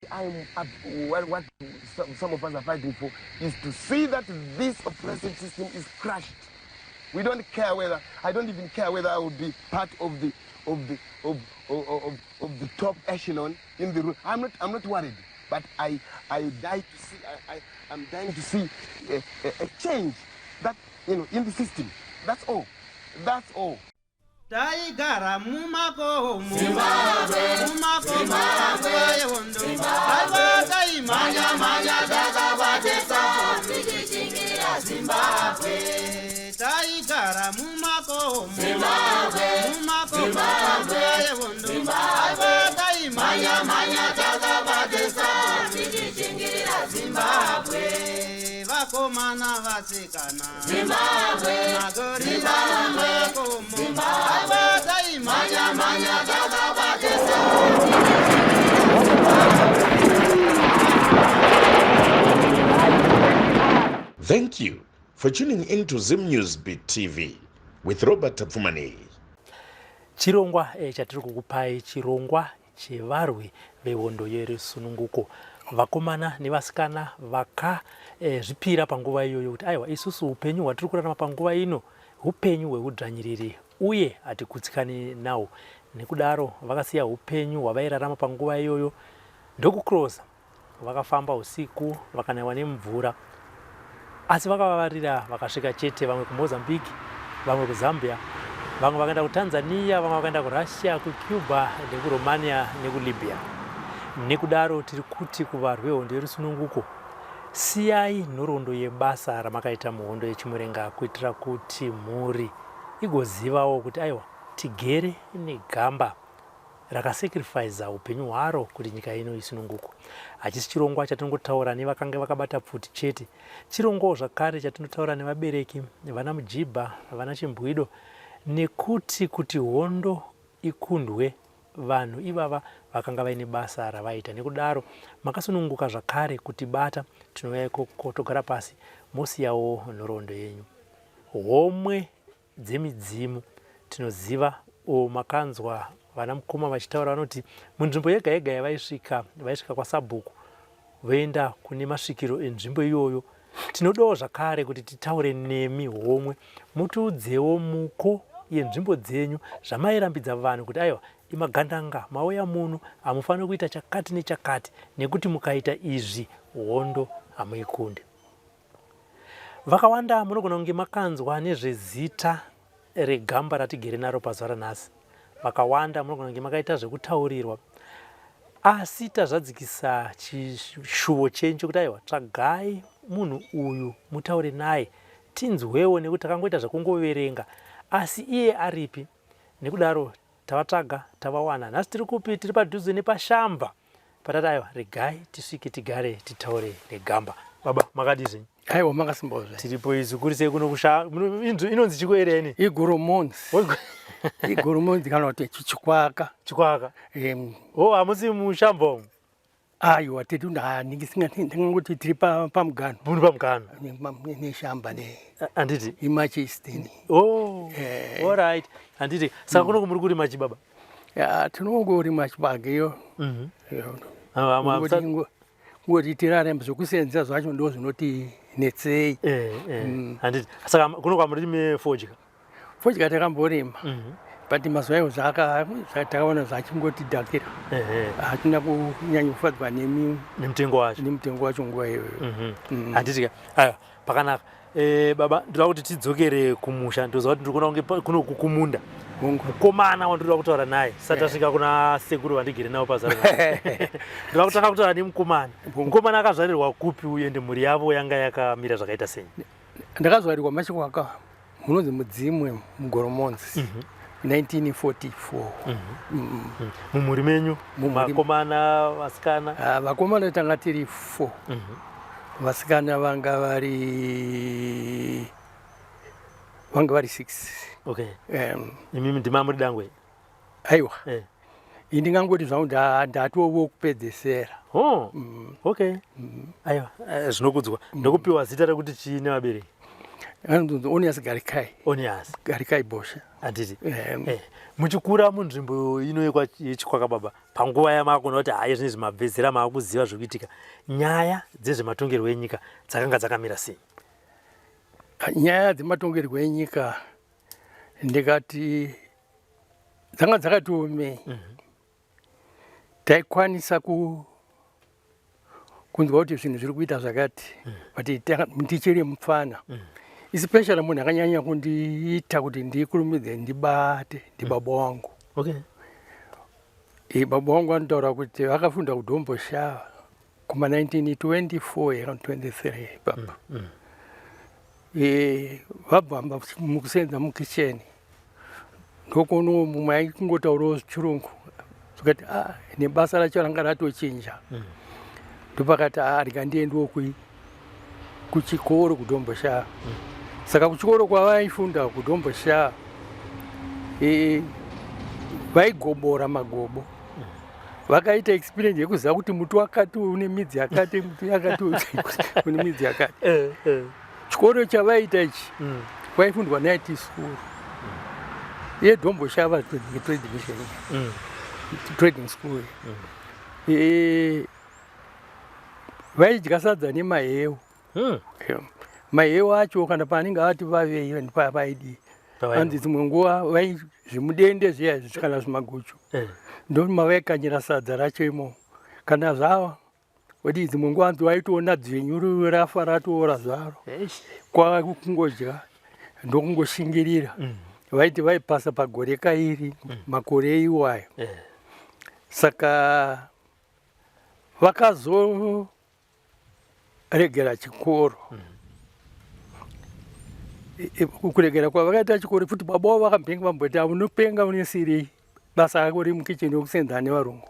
I'm up, what some of us are fighting for is to see that this oppressive system is crushed. We don't care whether, I don't even care whether I will be part of the, of the, of, of, of, of the top echelon in the room. I'm not worried, but I die to see, I'm dying to see a change that, you know, in the system. That's all. That's all. Taigara mumakomo, mumakomo nguva yehondo. Aiwa, taimhanya mhanya takabatisa tichichingira Zimbabwe. Taigara mumakomo, mumakomo nguva yehondo. Aiwa, taimhanya mhanya takabatisa tichichingira Zimbabwe. Vakomana, vasikana, Zimbabwe, magorira mumakomo. Aiwa, taimhanya mhanya takabatisa tichichingira. Thank you for tuning in to Zim News Beat TV with Robert Tafumani. Chirongwa chatiri kukupai chirongwa chevarwi vehondo yerusununguko, vakomana nevasikana vakazvipira panguva iyoyo kuti aiwa, isusu upenyu hwatiri kurarama panguva ino upenyu hweudzvanyiriri uye hatigutsikani nawo. Nekudaro vakasiya upenyu hwavairarama panguva iyoyo ndokucrossa. Vakafamba usiku, vakanaiwa nemvura, asi vakavavarira vakasvika chete, vamwe kuMozambique, vamwe kuZambia, vamwe vakaenda kuTanzania, vamwe vakaenda kuRussia, kuCuba nekuRomania nekuLibya. Nekudaro tiri kuti kuvarwi vehondo yerusununguko, siyai nhoroondo yebasa ramakaita muhondo yeChimurenga kuitira kuti mhuri igozivawo kuti aiwa, tigere negamba rakasacrifica upenyu hwaro kuti nyika ino isunungukwe. Hachisi chirongwa chatinongotaura nevakanga vakabata pfuti chete, chirongwawo zvakare chatinotaura nevabereki, vana mujibha, vana chimbwido, nekuti kuti hondo ikundwe vanhu ivava vakanga vaine basa ravaita. Nekudaro makasununguka zvakare kutibata, tinouya ikoko togara pasi mosiyawo nhoroondo yenyu. Homwe dzemidzimu tinoziva o makanzwa vana mukoma vachitaura, vanoti munzvimbo yega yega yavaisvika, vaisvika kwasabhuku voenda kune masvikiro enzvimbo iyoyo. Tinodawo zvakare kuti titaure nemi homwe, mutiudzewo muko yenzvimbo dzenyu, zvamairambidza vanhu kuti aiwa, imagandanga mauya muno hamufaniri kuita chakati nechakati nekuti mukaita izvi hondo hamuikunde. Vakawanda munogona kunge makanzwa nezvezita regamba ratigere naro pazuva ranhasi. Vakawanda munogona kunge makaita zvekutaurirwa, asi tazvadzikisa chishuvo chenyu chekuti aiwa, tsvagai munhu uyu mutaure naye tinzwewo, nekuti takangoita zvekungoverenga, asi iye aripi? Nekudaro tavatsvaga, tavawana. Nhasi tiri kupi? Tiri padhuze nepaShamva patati aiwa, regai tisvike tigare titaure negamba. Baba, makadii zvenyu? Aiwa, makasimbozve. Tiripo isu. Kuri sei kuno kusha inonzi chiko area ini? Igoromonzi. Igoromonzi kana kuti Chikwaka. Chikwaka. O, hamusi muShamva umu? Aiwa, tiri ndingangoti tiri pamugano. Muri pamugano. Neshamba ne Handiti. Imachistini. Oh, alright, handiti. Saka kuno muri kurima chibaba? Ya, tinongorima chibage iyo. Ngoti tirarame, zvokusenza zvacho ndo zvinoti netsei. Handiti. Saka kuno kwamurime fodya? Fodya takamborima, but mazuva iwo takaona zvachingotidhakira, hatina kunyanya kufadzwa nemutengo wacho. Nemutengo wacho nguva iyoyo. Handiti ka. Aiwa, pakanaka. Baba, ndoda kuti tidzokere kumusha. Ndoziva kuti ndiri kuona kunge kuno kukumunda. Mukomana wandinoda kutaura naye sati tasvika kuna sekuru vandigere navo pazara, ndoda kutanga kutaura nemukomana. Mukomana akazvarirwa kupi uye ende mhuri yavo yanga yakamira zvakaita sei? Ndakazvarirwa Machikwaka, munonzi Mudzimwe, muGoromonzi, 1944. Mumhuri menyu vakomana, vasikana? Ah, vakomana tanga tiri 4, vasikana vanga vari 6. Okay. Imimi ndima muri dangwe? Aiwa. Ini ndingangoti zvangu ndatovo kupedzesera. Oh, okay. Aiwa, zvinokudzwa. Ndokupiwa zita rekuti chii nevabereki? Anonzi Onias Garikai. Onias Garikai Bosha. Handiti. Eh, muchikura munzvimbo ino yechikwaka baba, panguva yamakuona kuti hayi zvinezvi mabvezera maakuziva zviri kuitika, nyaya dzezvematongerwo enyika dzakanga dzakamira sei? Nyaya dzematongerwo enyika ndikati dzanga dzakati omei. Taikwanisa ku kunzwa kuti zvinhu zviri kuita zvakati but ndichiri mupfana especially munhu akanyanya kundiita kuti ndikurumidze ndibate ndibaba wangu. E, baba wangu anotaura kuti vakafunda kuDomboshava kuma 1924 kana 23 ipapa. E, vabva mukusenza mukicheni ndokuonawo mumwe aingotaurawo chirungu zvikati a nebasa racho ranga ratochinja. Ndopakati a rega ndiendewo kuchikoro kuDomboshava. Saka kuchikoro kwavaifunda kuDomboshava e, vaigobora magobo. Vakaita experience yekuziva kuti muti wakati une midzi yakati, muti yakati une midzi yakati. Chikoro chavaita ichi kwaifundwa night school yeDomboshava trading mission, trading school. E, vaidya sadza nemaheu. Maheu acho kana paanenge ati vavei vaidii hanzi dzimwe nguva vai zvimudende zviya izvi kana zvimaguchu ndo mavaikanyira sadza racho imomo kana zvava odi dzimwe nguva hanzi waitoona dzvinyu rafa ratoora zvaro kwava kungodya ndokungoshingirira. Vaiti vaipasa pagore kairi makore iwayo. Saka vakazoregera chikoro. Kuregera kwavakaita chikoro futi baba vavo vakambenge vamboti unopenga unesirei basa rako riri mukicheni yokusenza nevarungu.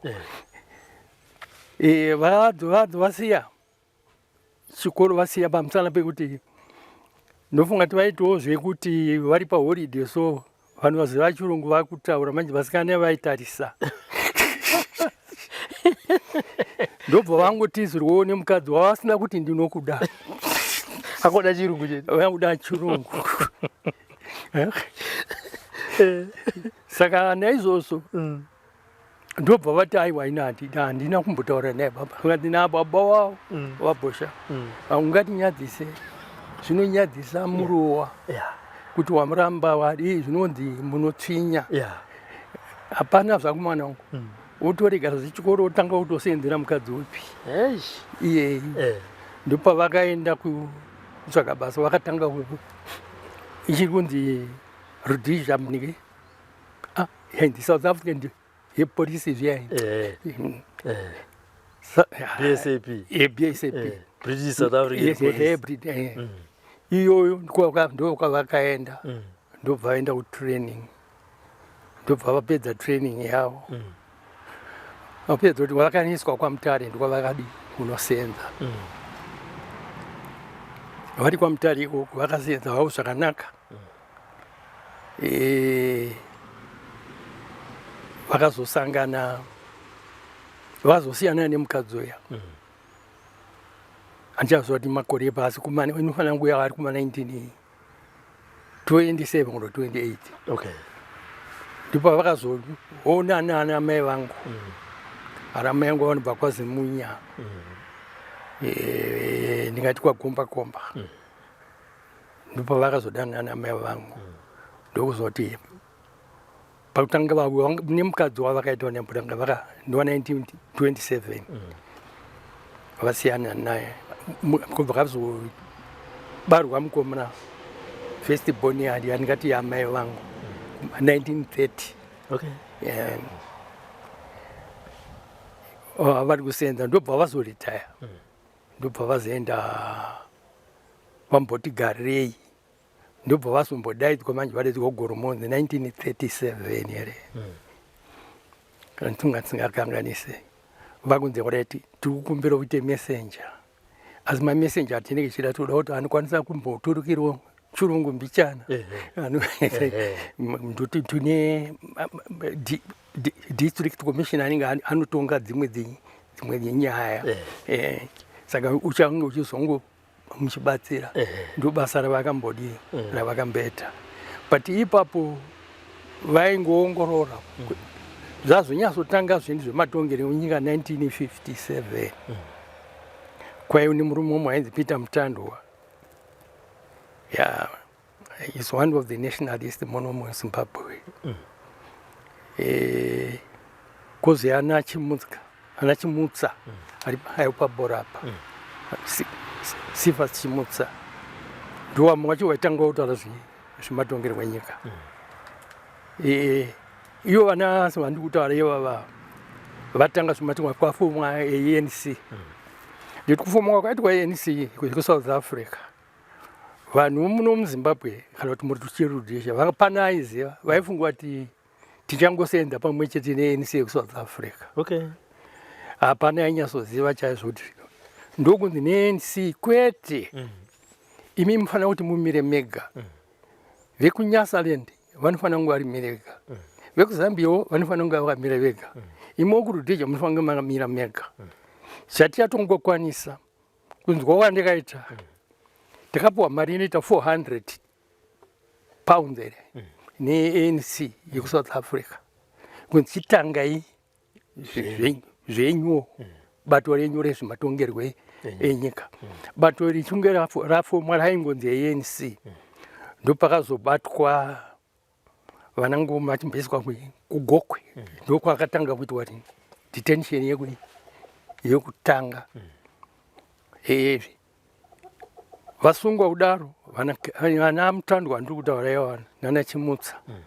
E, vasiya chikoro vasiya pamusana pekuti ndofunga kuti vaitawo zvekuti vari paholiday so vanhu vaziva chirungu vakutaura manje vasikana vaitarisa ndobva vangotizirwawo nemukadzi wavasina kuti ndinokuda. Akoda chirungu chete. Vakuda chirungu. Saka naizvozvo ndobva vati aiwa ina handina kumbotaura naye baba. Vakati nababa wavo vaBhosha ungatinyadzise, zvinonyadzisa murowa kuti wamuramba wadii zvinonzi munotsvinya. Hapana zvako mwana wangu. Wotorega zvechikoro wotanga kutosenzera mukadzi upi iyeye. Ndopavakaenda kutsvaga basa vakatanga ichiri kunzi Rhodesia munike yainzi South African yepolisi zviya. BSAP. BSAP. British South African Police. Iyoyo ndokwavakaenda ndobva vaenda kutraining ndobva vapedza training yavo. Vapedza kuti vakaniswa kwaMutare ndokwavakadi kunosenza. Vari kwaMutare ikoko vakasenza vavo zvakanaka. E, vakazosangana vazosiyana nemukadzi uya. Handichaziva kuti makore pasi inofanira nguva ari kuma 1927 or 28. Ndipo vakazoonana ana mai vangu. Ana mai vangu vanobva kwaZimunya. E, ndingati kwaGomba Komba. Ndipo vakazodanana ana mai vangu. Ndokuzoti pakutanga nemukadzi wavakaita nembutanga vaka ndiwa 1927 vasiyana naye kubva kazobarwa mukomana first born yadi yandingati yamai vangu 1930. Vari kusenza ndobva vazoritaya ndobva vazoenda vamboti garei ndobva vazombodaidzwa manje vadaidzwa kuGoromonzi 1937 here kana ndisinga ndisingakanganise vakunze kudai tiri kukumbira uite messenger asi mamessenger atinenge tichida toda kuti anokwanisa kumboturukirwa chirungu mbichana. Ndoti tine district commissioner anenge anotonga dzimwe dzimwe nyaya. Saka uchange uchizongo muchibatsira ndo basa ravakambodii mm. ravakamboita but ipapo vaingoongorora mm. zvazonyatsotanga zvinhu zvematongero enyika 1957 mm. kwaive nemurume umwe ainzi Peter Mutandwa yeah, is one of the nationalist muno muZimbabwe mm. e, kozi ana Chimutsa ana Chimutsa mm. ari ayo pabhora apa mm. Cephas Chimutsa ndiwo wacho waitanga kutaura zvematongerwo enyika mm. e, iyo vana vandiri kutaura ivava vatanga zvematongwa kwafomwa ANC mm. nditi kufomwa kwakaitwa ANC kuSouth Africa vanhu muno muZimbabwe kana kuti muri tuchirudisha vapana aiziva vaifunga kuti tichangosenza pamwe chete neANC yekuSouth Africa okay hapana ainyatsoziva chaizvo kuti ndokunzi neANC kwete mm. imi mufanira kuti mumire mega mm. vekuNyasaland vanofanira kunge varimire vega mm. vekuZambiawo vanofanira kunge vakamira vega mm. imi kuRhodesia munofanira kunge makamira mega mm. chatiyatongokwanisa kunzwa kwandikaita mm. takapiwa mari inoita 400 pounds here mm. neANC yekuSouth Africa kunzi chitangai zvenyuwo mm. bato renyu rezvematongerwo enyika mm. bato richinge rafomwa raingonzi ANC mm. ndopakazobatwa vana Ngoma vachimboiswa kuGokwe mm. ndokwakatanga kuitwa detention yekutanga mm. e, vasungwa kudaro vana Mutandwa ndiri kutaura iwana nana Chimutsa mm.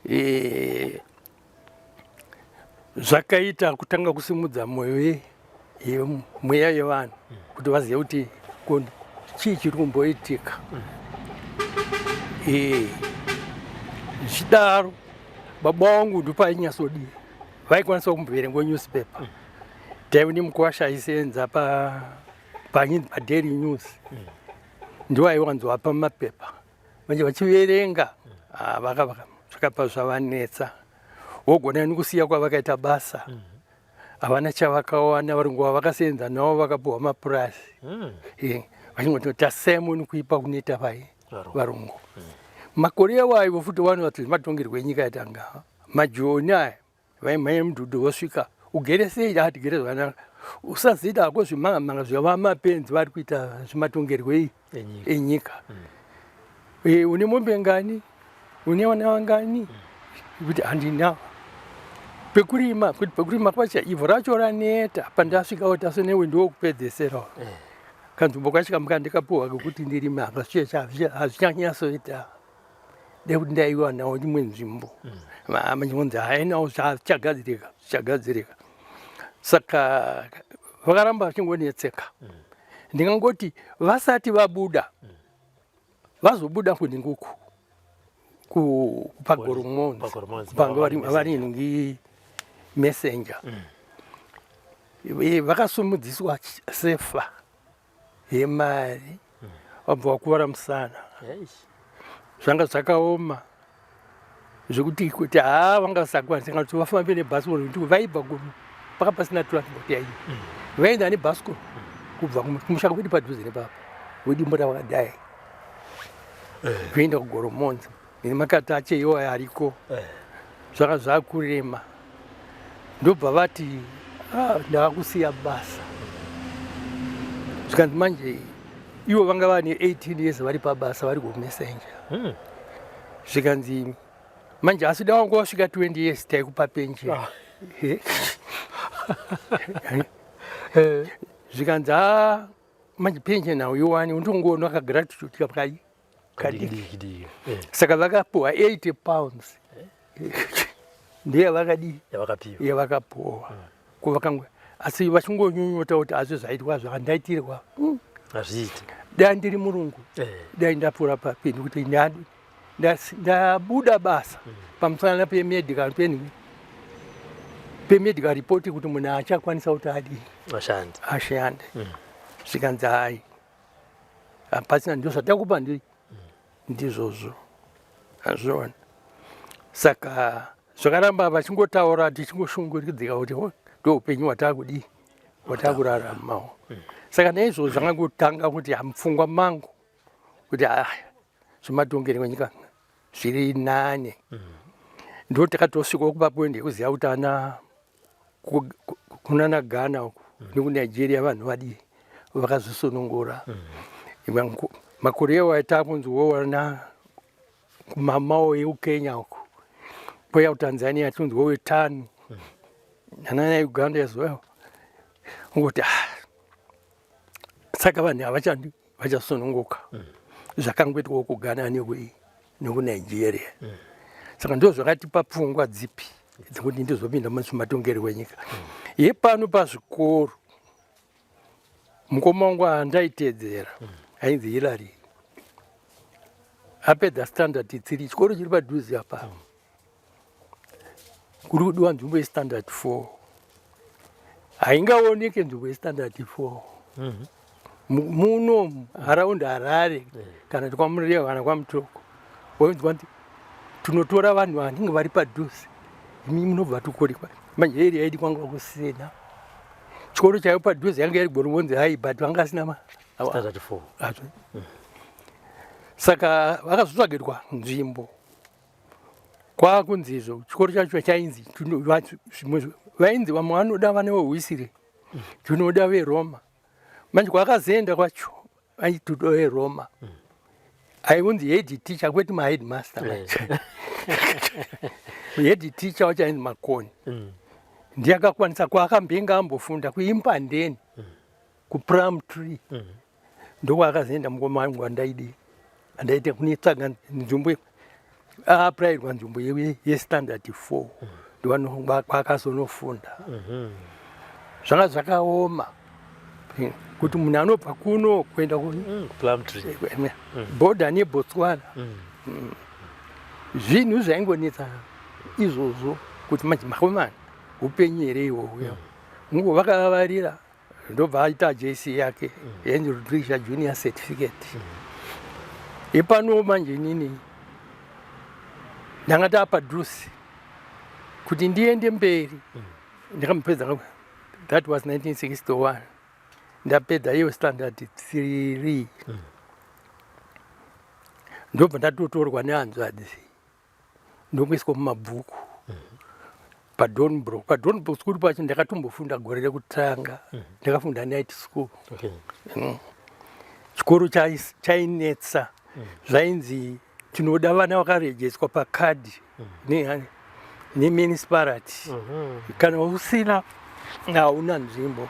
e, zvakaita kutanga kusimudza mwoyo mweya yevanhu mm. kuti vazive kuti chii chiri kumboitika mm. e, zvichidaro baba vangu ndopainyasodii vaikwanisa kumboverenga newspaper mm. taive nemukwasha aisenza pa paDaily News mm. ndiwo aiwanzovapa mapepa manje vachiverenga mm. ah, zvakabva zvavanetsa wogona nekusiya kwavakaita basa mm. havana chavakawana varungu vavakasenza navo vakapiwa mapurasi mm. eh, vachingoti tasemo nekuipa kunoita vai varungu mm. makore iwayo futi vanhu vati matongerwo enyika yatanga majoni aya vaimhanya mudhudhu vosvika ugere sei ah tigere zvakanaka usaziita hako zvimanga zvavamapenzi vari kuita zvematongerwo enyika mm. e, une mombe ngani une vana vangani mm. kuti handina pekurima kuti pekurima kwacho ivhu racho raneta pandasvika kuti asonewe ndiwokupedzesera eh. kanzvimbo kacho kamuka ndikapuhwa kekuti ndirime hazvichanyatsoita nekuti ndaiwanawo imwe nzvimbo machingonzi hainawo zvichagadzirika zvichagadzirika saka vakaramba vachingonetseka ndingangoti vasati vabuda vazobuda kunhinguku paGoromonzi panga vari nhingi messenger mm. vakasumudziswa sefa yemari wabva wakuvara musana zvanga zvakaoma zvekuti kuti haa vanga vasakwanisa kana kuti vafambe nebhasikoro nekuti vaibva paka pasina transport yaiyo mm. vaenda nebhasikoro kubva kumusha kwedu padhuze nepapa wedimbo ravakadai eh. kuenda kuGoromonzi nemakati acho iwayo ariko eh. zvaka zvakurema ndobva vati ah, ndavakusiya basa zvikanzi manje ivo vanga vane 18 years vari pabasa vari kumessenger hmm. zvikanzi manje asi da wanga wasvika 20 years taikupa pension ah. Eh. Zvikanzi a manje pension hauiwani untongoona kagratitude kakai kadiki eh. Saka vakapuwa 80 pounds eh. Ndiye vakadii yavakapuwa mm. Kuvakangwe asi vachingonyunyuta kuti azvi zvaitwa zvakandaitirwa mm. Hazviiti dai ndiri murungu eh. Dai ndapfuura papi nekuti ndabuda basa mm. Pamusana pemedical pemedical report kuti munhu achakwanisa kuti adii ashande mm. Zvikanzi hai hapasina ndo zvatakupa ndi ndizvozvo azviona saka zvakaramba vachingotaura tichingoshungurudzika kuti ndo upenyu hwatakudii hwatakuraramawo mm. Saka naizvozvo zvakangotanga kuti mupfungwa mangu kuti ah, zvematongero enyika zviri nane. Ndo takatosvikawo kupapoindi yekuziva kuti ana kunana Ghana uku nekuNigeria vanhu vadii vakazvisunungura. Makore iwayo takunzi wowana kumamao ekuKenya uku, kwouya kuTanzania tinonzi wowetanu nanana Uganda as well. Ungoti ah, saka vanhu havachadi vachasununguka zvakangoitwawo kuGhana nekuNigeria. Saka ndo zvakatipa pfungwa dzipi dzekuti ndizopinda mumatongerwo enyika. Yepano pazvikoro mukoma wangu andaiteedzera ainzi Hillary apedza standard 3 chikoro chiri padhuze apa kuri kudiwa nzvimbo yestandard 4 haingaoneke nzvimbo yestandard 4 muno around Harare kana kuti kwaMurewa kana kwaMutoko wainzwa kuti tinotora vanhu vanenge vari padhuze imi munobva tukorikwa manje area yedu kwanga kusina chikoro chaivo padhuze yanga iri Goromonzi hai but vanga asina standard 4 azvo. Saka vakazotsvagirwa nzvimbo kwakunzi izvo chikoro chacho chainzi zvimwe vainzi vamwe vanoda vana veHwisiri tinoda veRoma. Manje kwakazoenda kwacho vaitoda veRoma aiunzi head teacher kwete maheadmaster manje. Head teacher wacho ainzi Makoni ndiye akakwanisa kwaakambenge ambofunda kuImpandeni kuPlum Tree ndokwaakazoenda mukoma wangu andaidi andaita kunetsvaga nzvimbo aaprairwa nzvimbo yestandard 4 ndokwaakazonofunda. Zvanga zvakaoma kuti munhu anobva kuno kuenda Plum Tree border neBotswana. Zvinhu zvaingonetsa izvozvo kuti manje makomana upenyu here ihwohwo. Mungu vakavavarira ndobva aita JC yake yainzi Rudrisha Junior Certificate. Ipano manje inini ndanga tapadhuze kuti ndiende mberi. Ndakamupedza, that was 1961 ndapedza iyo standard 3 ndobva ndatotorwa nehanzvadzi ndokuiswa mumabhuku paDonbrook. PaDonbrook school pacho ndakatombofunda gore rekutanga, ndakafunda night school. Chikoro chainetsa, zvainzi tinoda vana vakarejeswa pakadhi nemunicipality, kana usina hauna nzvimbo.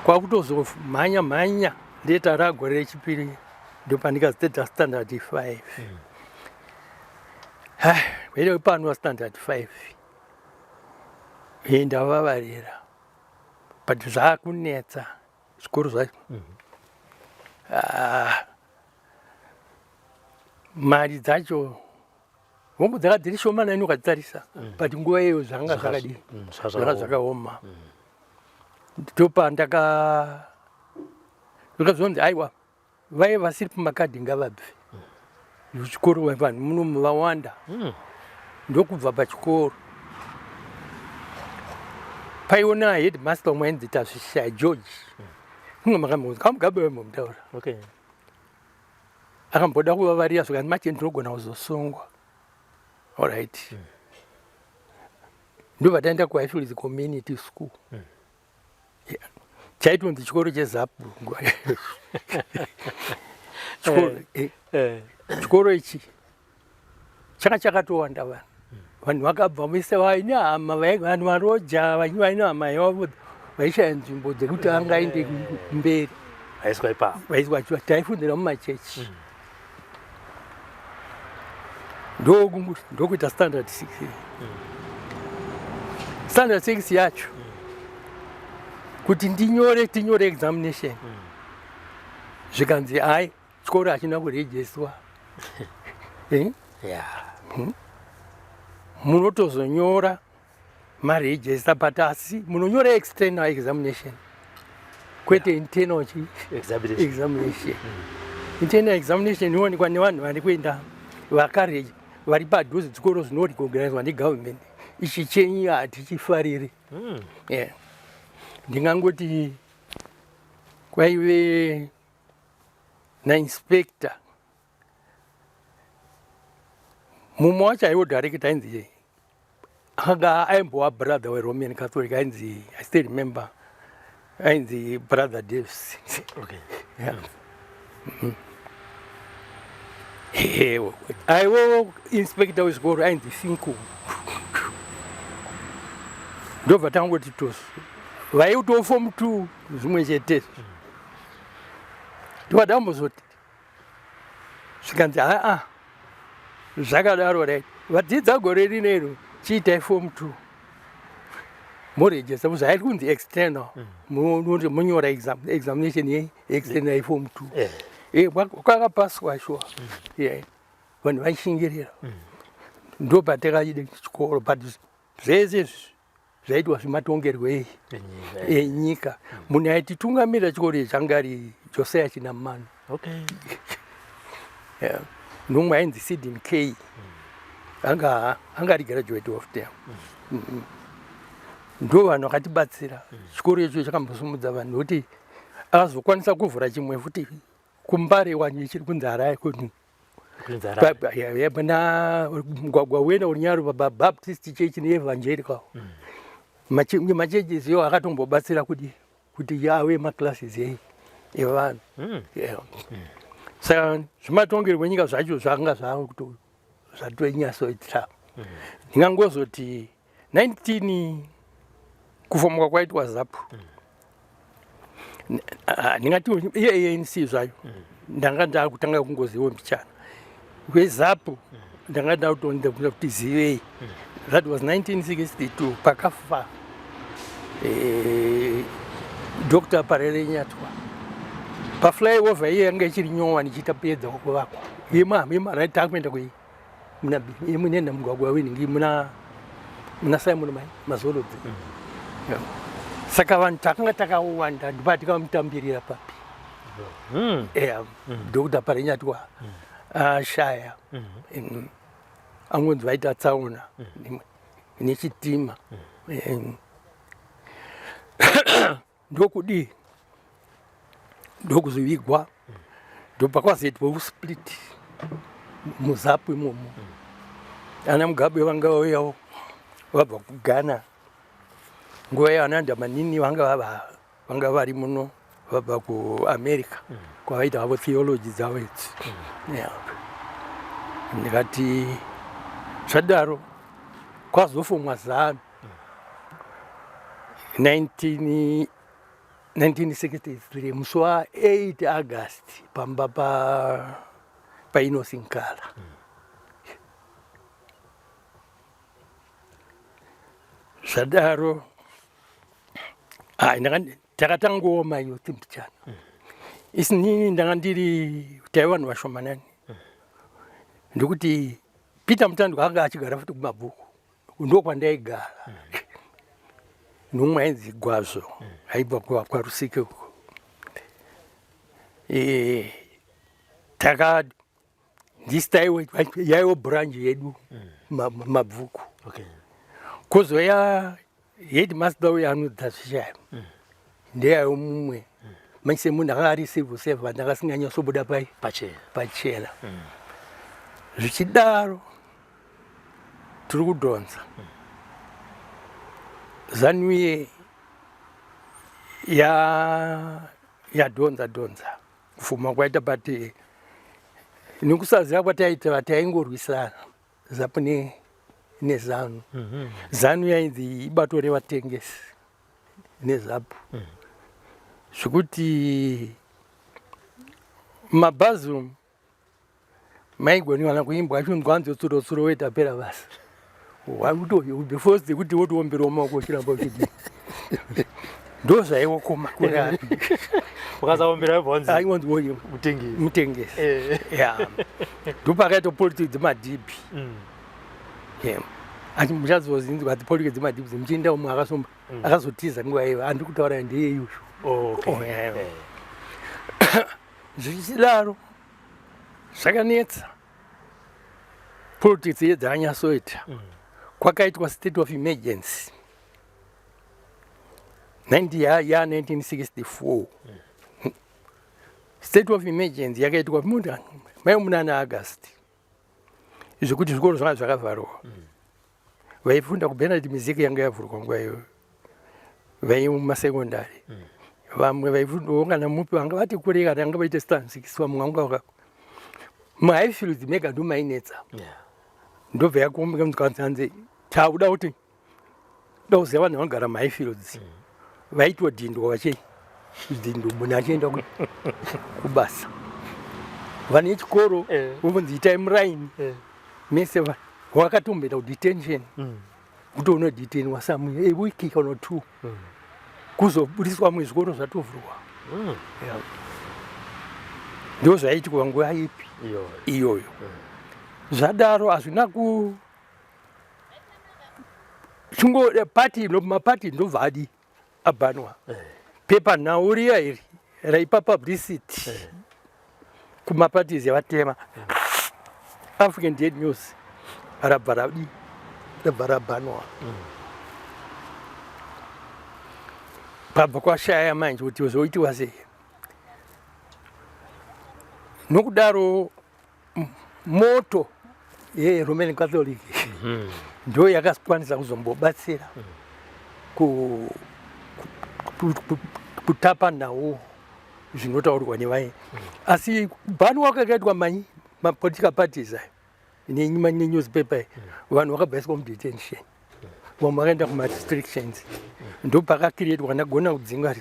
Kwakutozomhanya mhanya ndeta ragore rechipiri ndopandikazotedza standard 5. Wele pano standard 5 ndavavarira but zvakunetsa zvikoro zvacho. Mari dzacho hongu dzaka dziri shomanani ukadzitarisa, but nguva iyoyo zvanga zvakadii, zvanga zvakaoma. Ndopa ndaka ndakazonzi aiwa vaye vasiri pamakadhi ngavabve chikoro, vanhu muno vawanda. Ndokubva pachikoro paiona headmaster umwe ainzi Tasvishaya George, kunge makambozi kaMugabe vaimbomutaura. Akamboda kuvavarira zvikanzi mache ndinogona kuzosungwa. Alright, ndobva taenda kuHighfields Community School. Yeah. Chaitonzi chikoro cheZAPU nguva chikoro ichi changa chakatowanda vanhu. Vanhu vakabva vese vaine hama, vanhu varoja vaine hama yavo vaishaya nzvimbo dzekuti angaende mberi. Vaiswa ipapo. Vaiswa, taifundira mumachechi. Ndokuita standard 6. Standard 6 yacho kuti ndinyore, tinyore examination, zvikanzi hai, chikoro hachina kurejeswa. Munotozonyora marejesta but asi munonyora external examination kwete internal chi examination. Examination. Internal examination inowanikwa nevanhu vari kuenda vakareji vari padhuze, zvikoro zvinorecognizwa negovernment. Ichi chenyu hatichifariri. Yeah. Ndingangoti Kwaive nainspector mumwe wacho aiwo director ainzi anga aimbova brother weroman catholic ainzi i still remember ainzi brother davis okay. yeah. mm. Aiwo inspector wezvikoro ainzi finco ndobva tangoti tosu vaitowo form two zvimwe chete ndobva tambozoti zvikanzi aa zvakadaro right vadzidza gore rino iro chiitai form two morejesa zvairi kunzi external mm. munyora examination ye external yeform two eh. eh, kwakapaswa shuwa mm. vanhu vaishingirira mm. ndopatakaide chikoro but zvese izvi zvaitwa zvematongerwo ei enyika munhu aititungamira chikoro ichi anga ari josiah chinamano okay. yeah. nomwe ainzi sidin k anga anga ari graduate of them mm. mm. ndo vanhu vakatibatsira mm. chikoro icho chakambosumudza vanhu nokuti akazokwanisa kuvhura chimwe futi kumbare wani chiri kunzi harare na mugwagwa wena uri nyaro pabaptist church neevangelical mm. macheches iwo akatombobatsira kuti kuti yave maclasses ei evanhu mm. mm. saka zvematongerwo enyika zvacho zvanga zvakuto zvatonyatsoitira ndingangozoti 19 kufomuka kwaitwa zapu ah, ndingati iye anc zvayo ndanga ndakutanga kungoziva mbichana kwezapu ndanga ndakutoenda kuti zivei that was 1962 pakafa eh, dr parere nyatwa paflyover iye yanga ichiri nyowani ichiita pedza kuvakwa yemamara takuenda kui muna munenda mugwagwa wenhingi muna muna Simon mai Mazorodze mm. yeah. Saka vanhu takanga takawanda ndipa tikamutambirira papi mm. yeah. mm. Dr. Parenyatwa mm. ashaya mm. mm. angonzi vaita tsaona mm. nechitima mm. mm. Ndokudii ndokuzovigwa ndobva kwazoitwa usplit muzapu imomo ana mugabe vanga vauyawo vabva kughana nguva iyo ana ndamanini vanga vanga vari muno vabva kuamerica mm. kwavaita havo theology dzavo idzi mm. yeah. ndikati zvadaro kwazofomwa zanu 1963 musi wa 8 August pamba pa paInosi Nkala mm. Zvadaro takatangooma iyo timbichana mm. Isinini ndanga ndiri taiva vanhu vashomanani mm. Ndikuti Peter Mutandwa anga achigara futi kumabhuku ndokwandaigara mm. Nomwe ainzi Gwazvo mm. Aibva kwaRusike uko e, taka ndisi yaiwo branch yedu mm. Mabvuku okay. Kozoya headmaster uyo anodza zvishaya mm. Ndeyayo mumwe mm. Manje semunhu anga ari civil servant akasinganyatsobuda pai pachena mm. Zvichidaro tiri kudhonza mm. Zanuye ya yadhonza dhonza kufuma kwaita but nekusaziva kwataita taingorwisana zapu ne nezanu mm -hmm. Zanu yainzi ibato revatengesi nezapu mm. Zvekuti mabhazi umu maigoniwa kuimbwa achunzwa nzo tsuro tsuro wetapera basa before kuti wotowomberawo maoko uchiramba uchidii ndozvaiwokoma ukasaombera aiwanzi mutengesi eh. Ya ndopakaita politics dzemadhibhi mm. Muchazozinzwa kuti politics dzemadhibhi muchienda umwe akasomba mm. Akazotiza nguva iyo andiri kutaura ndeyeyushu oh, oh, eh. Zvichidaro zvakanetsa politics yedzanyasoita mm. Kwakaitwa state of emergency 90 ya 1964 mm. State of emergency yakaitwa mai munana August, zvekuti zvikoro zvanga zvakavharwa. Vaifunda kuBernard Mizeki yanga yavhurwa nguva iyoyo, vai mumasekondari. Vamwe vaifundawo kana mupi vanga vati kurei, kana vanga vaite stand 6, vamwe vanga vaka muHighfields mega ndomainetsa. Ndobva yakuombekanzi takuda kuti dauziva vanhu vanogara muHighfields vaitodhindwa, vachidhindwa, munhu achienda kubasa, vane chikoro vombonzi itai muraini mese. Wakatomboenda kudetention, kuti unodetainwa some a week kana two, kuzobudiswa muzvikoro zvatovhurwa. Yeah. Ndo zvaiitwa nguva ipi? Iyoyo. Zvadaro hazvina ku chingo pati mapati ndobva adi abhanwa. Pepa nhau riya iri raipa publicity kumaparties evatema, African Daily News, rabva radi rabva rabhanwa. Pabva kwashaya manje kuti zvoitiwa sei. Nokudaro moto yeRoman Catholic ndo yakakwanisa kuzombobatsira kutapa nhau zvinotaurwa nevai. Asi kubhanwa kwakaitwa manyi mapolitical parties ayo nenewspaper, vanhu vakabva mudetention, vamwe vakaenda kumarestrictions. Ndo pakacreatwa nagona kudzinga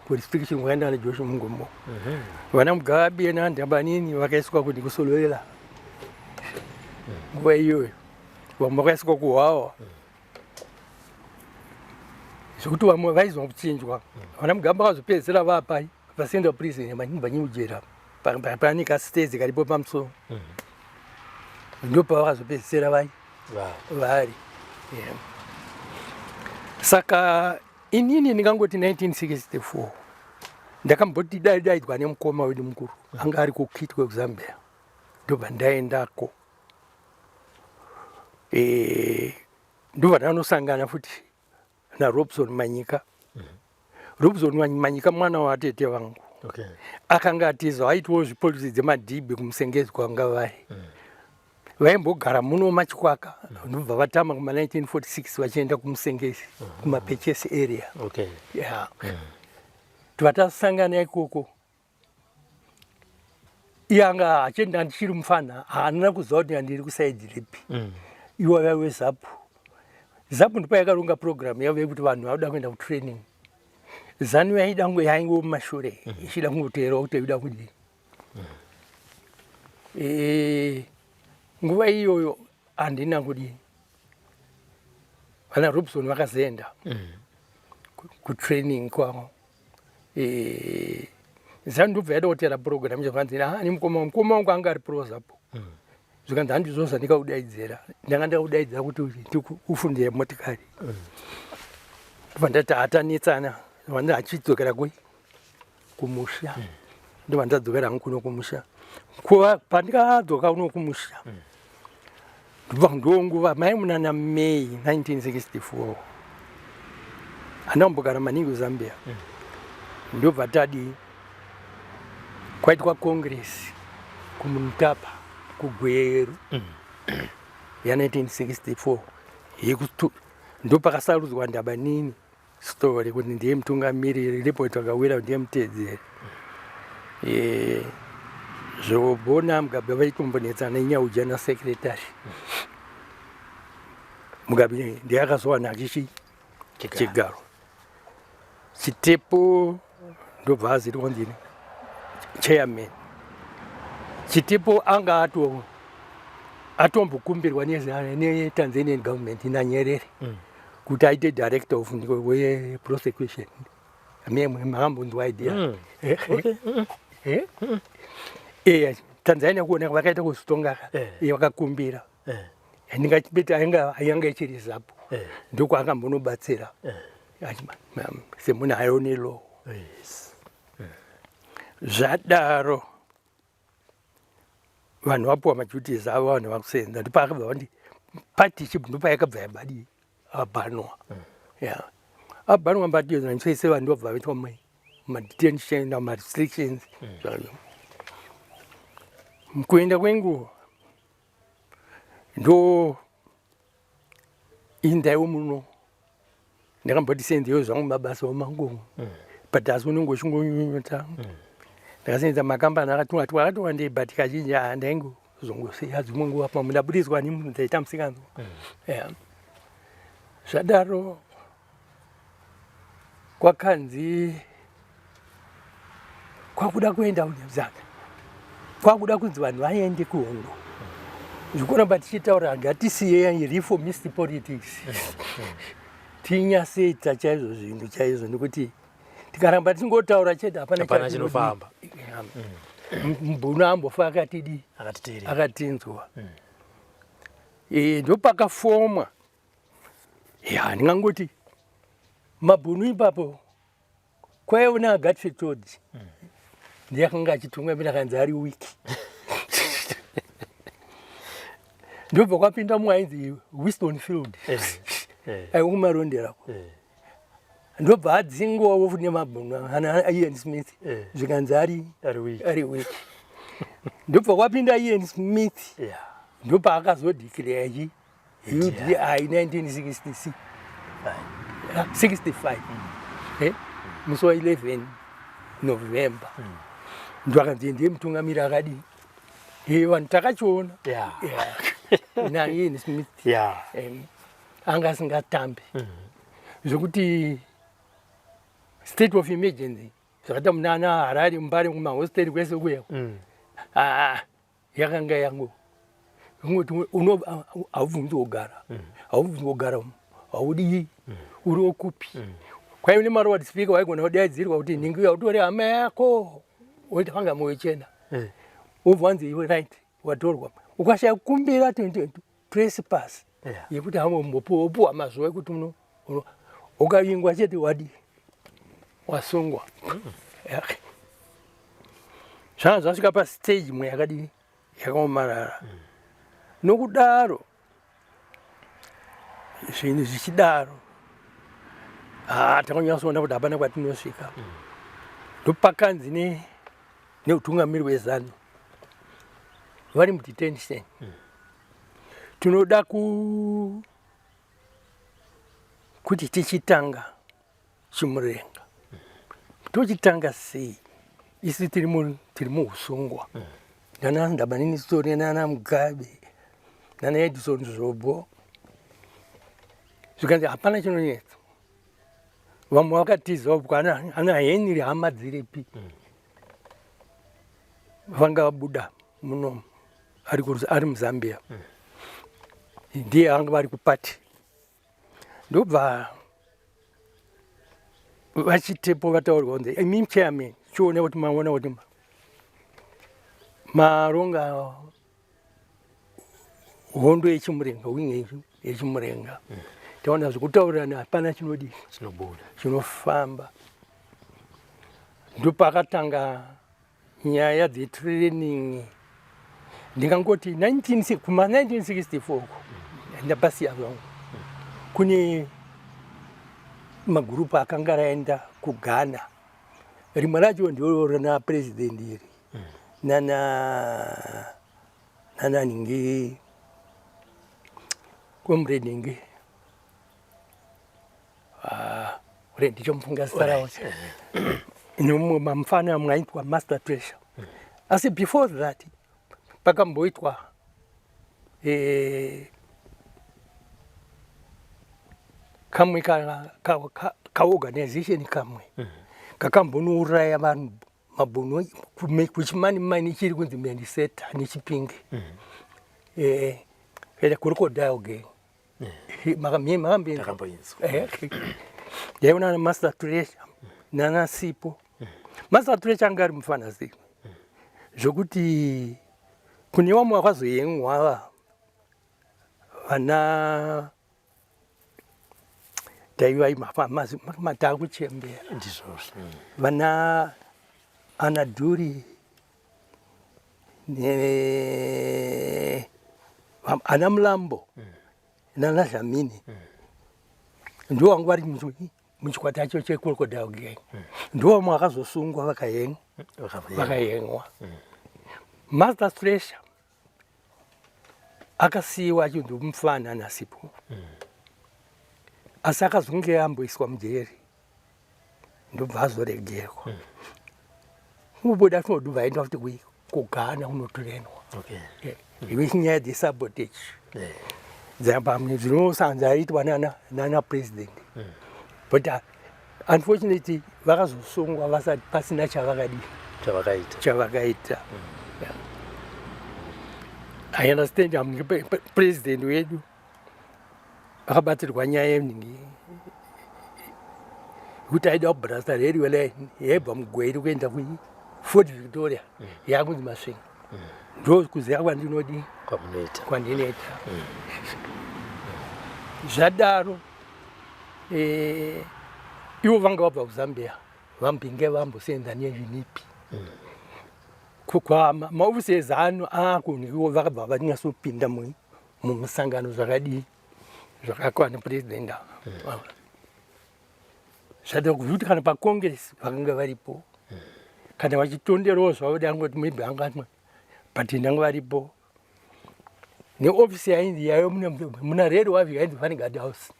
kurestriction kwakaenda naJoshua Mungomo. Vana Mugabe naNdabanini vakaiswa kuti kuSolovela nguva iyoyo, vamwe vakaiswa kuHwawa, zvekuti vamwe vaizwa kuchinjwa. Vana Mugabe vakazopedzisira vapai paCentral Prison banyimujera, pane kastezi karipo pamusoro, ndo pavakazopedzisira vai vari. Yeah. Saka inini ndingangoti 1964 ndakamboti daidzwa nemukoma wedu mukuru anga ari kuKitwe kuZambia, ndobva ndaendako. Ndobva ndanosangana futi naRobson Manyika. Robson Manyika mwana watete vangu. Akanga atiza, aitiwo zvipolisi dzemadhibhi kuMusengezi kwanga vari. Vaimbogara muno maChikwaka, ndobva vatama kuma 1946 vachienda kuMusengezi, kumaPechesi area. Yeah. Tobva tasangana ikoko. Iye anga achienda, ndichiri mufana, haana kuziva kuti ndiri kuside ripi. Iwo vaive ZAPU. ZAPU ndipo yakaronga program yavo yekuti vanhu vauda kuenda kutraining. ZANU yaida yainge mumashure ichida kungoteerawo kuti ida kudii. Nguva iyoyo handina kudii, vana Robson vakazoenda kutraining kwavo. ZANU ndobva yada kutera program, zvakanzi ani mukoma, mukoma wangu anga ari proZAPU. Zvikanzi handizvo zvandikakudaidzira, ndanga ndakudaidzira kuti ndikufundire motikari. Ndobva ndati hatanetsana, ndobva achidzokera kui kumusha. Ndobva ndadzokera hangu kuno kumusha. Kuva pandikadzoka kuno kumusha, ndobva ndonguva mai munana May 1964, handina kumbogara maningi kuZambia. Ndobva tadii, kwaitwa congress kuMutapa kuGweru ya1964, ndopakasarudzwa Ndabanini Sithole kuti ndiye mutungamiriri, Leopold Takawira ndiye mutedzeri. Zvobona Mugabe vaitombonetsana nenyauja nasecretary. Mugabe ndiye akazowana achichi chigaro. Chitepo ndobva aziti kwanzini chairman. Chitepo anga ato atombokumbirwa neTanzanian government naNyerere kuti aite director of weprosecution. Makambonzwa idea? Eya, Tanzania kuoneka vakaita kuzitonga, vakakumbira. Ndingachipeta yanga ichiri ZAPU, ndokwaakambonobatsira semunhu aione law. Zvadaro vanhu vapuwa maduties avo, vanhu vakusenza, ndopaakabva vandi pati chibvu, ndopayakabva yabadi abhanwa. Ya, abhanwa mbati nanchese, vanhu ndobva vaitwa mai. Madetention namarestrictions zvakadaro. Mukuenda kwenguva ndo indaiwo muno ndakamboti senzewo zvangu mabasa omangu but asi unenge uchingonyunyuta. Ndakasenza makambani akati akati wandei but kazhinji handaingozongosiya dzimwe nguva pamwe ndabudiswa nemunhu ndaita musikanzwa. Yeah. Zvadaro kwakanzi kwakuda kuenda zaka kwakuda kunzi vanhu vaende kuhondo zvikuramba tichitaura ngatisiyei reformist politics tinyaseita chaizvo zvinhu chaizvo nekuti tikaramba tichingotaura chete hapana chinofamba. Mubhunu ambofa akatidii akatinzwa. Ndopakafomwa ya ndingangoti mabhunu ipapo kwaiona Agatfetodzi ndiye akanga achitungamira kanzi ari wiki ndobva kwapinda mumwe ainzi Winston Field aiwa kumaronderako ndobva adzingwawo futi nemabhunu ana Ian Smith zvikanzi ari ari wiki ndobva kwapinda Ian Smith ndopaakazodeclare chi UDI 1966 65 musi wa 11 November ndo akanzi ndiye mutungamiri akadii vanhu takachiona naIan Smith anga asingatambi zvekuti state of emergency zvakaita munana Harare Mbare kumahosteri kwese kuya yakanga yangu ungoti haubvunzi kugara haubvunzi kugara haudii uri wokupi kwaive nemaroad speaker waigona kudaidzirwa kuti nhingi yautore hama yako woita panga moyo chena wobva wanzi iwe right watorwa ukashaya kukumbira trespass yekuti hambopuwa mazuva ekuti uno ukavingwa chete wadii wasungwa. Zvanga zvasvika pastage imwe yakadii yakaomarara. Nokudaro zvinhu zvichidaro takanyatsoona kuti hapana kwatinosvika. Ndopakanzi neutungamiri hweZANU vari mudetention tinoda kuti tichitanga chimurenga tochitanga sei isu tiri muhusungwa nana Ndabanini Sithole nana Mugabe nana Edison Zvobo zvikanzi hapana chinonetsa vamwe vakatiza ana Henry hama dziripi vanga vabuda muno ari muZambia ndiye anga vari kupati ndobva vachitepo vataurwa kunzi imi chairman chione kuti maona kuti maronga hondo yechimurenga winge yechimurenga taona zvekutaurirana hapana chinodii chinobuda chinofamba ndopakatanga nyaya dzetraining ndingangoti 19 kuma 1964 uko ndapasiya zvangu kune magurupu akanga raenda kuGhana rimwe racho ndiro rana president iri nana nana ningi comrade ningi ndichomufunga zita rawo nemumwe mamufana amwe aitwa Master Treasure asi before that pakamboitwa kamwe kaorganization kamwe kakambonouraya vanhu mabhunu kuchimani mani chiri kunzi Mendiseta neChipinge Crocodile Gang Takamboinzwa. Ndaiona na Master Treasure nana Sipo. Master Treasure anga ari mufana sei zvokuti kune vamwe vakazoyengwa vana taiva matakuchembera ndizvozvo vana anadhuri ne ana Mulambo nana Dlamini ndo vangu vari Muchikwata cho checrocodile gang ndovamwe vakazosungwa vakahengwa. Master Stresher akasiyiwa achinzi mufana nasipo, asi akazonge amboiswa mujeri, ndobva azoregerwa. Kubuda tinodubva aenda futi kuGhana kunotrainwa. Iwe nyaya dzesabotage dzapamwe dzinosanza aitwa nana president, but unfortunately vakazosungwa vasati pasina chavakadii. Chavakaita. Chavakaita. Yeah. I understand president wedu akabatsirwa nyaya yeningi yekuti aida kubhurasa railway line yaibva muGweru kuenda kuFort Victoria, yakunzi Masvingo. Ndo kuziva kwandinodi. Kwamunoita. Kwandinoita. Zvadaro, ivo vanga vabva kuZambia, vambinge vambosenza neUNIP kwa maofisi eZANU akunhiwo, vakabva vanyatsopinda mumusangano zvakadii zvakakwana president ava. Zvada kuti kana pacongress vakanga varipo, kana vachitonderawo zvavo dangoti maybe angatwa, but ndanga varipo neofisi yainzi yayo muna Red Wave, yainzi Vanguard House.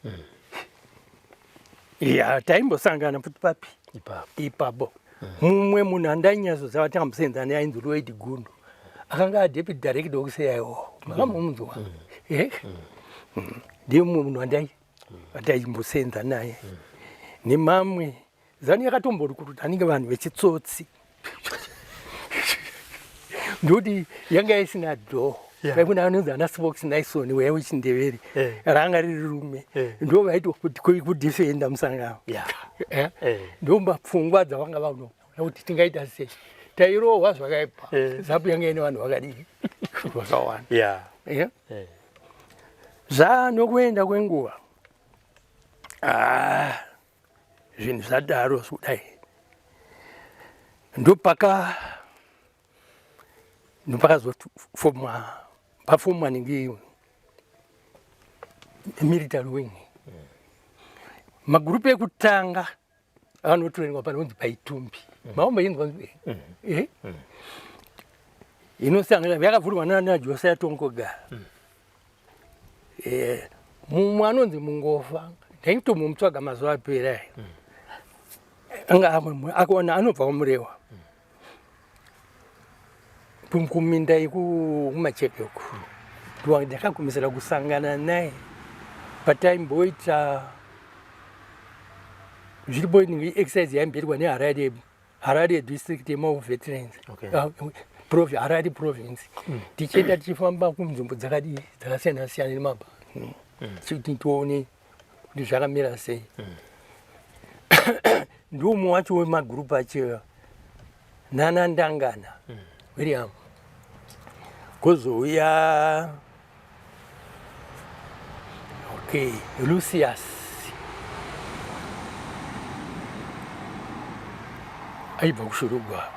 Ya, taimbosangana futi papi? Ipapo. Ipapo. Mumwe munhu andainyatsoziva takambosenza naye ainzi Lloyd Gundu, akanga adeputy director wekuCIO. Makamumunzwa? Ndiye mumwe munhu andaimbosenza naye nemamwe. ZANU yakatombori kuti anenge vanhu vechitsotsi, ndokuti yanga isina door. Vaikuna anonzi ana Spox Nison weya wechindevere, ranga riri rume, ndo vaiti kudefenda musangano. Ndo mapfungwa dzavanga vano kuti tingaita sei. Tairohwa zvakaipa. ZAPU yanga ine vanhu vakadii vakawanda. Zvanokuenda kwenguva, ah, zvinhu zvadaro kudai, ndopaka ndopakazofomwa pafomwa ningi military wing. Magurupu ekutanga anotrainwa panonzi paItumbi. Maomboinzwa? Inosangana yakavhurwa nana Josiah Tongogara. Mumwe anonzi Mungofa, ndaitomutsvaga mazuva apera aya. Anga akaona anobva kwaMurewa, kuminda yekuMacheke uku. Ndakagumisira kusangana naye pataimboita zviripo exercise yaimboitwa neHarare, Harare district yemawar veterans. Harare province. Tichienda tichifamba kunzvimbo dzakadii dzakasiyana siyana nemabha, kuti tione kuti zvakamira sei. Ndiwo wacho wemagurupu acho nana Ndangana William, kozouya okay Lucius aibva kuShurugwa.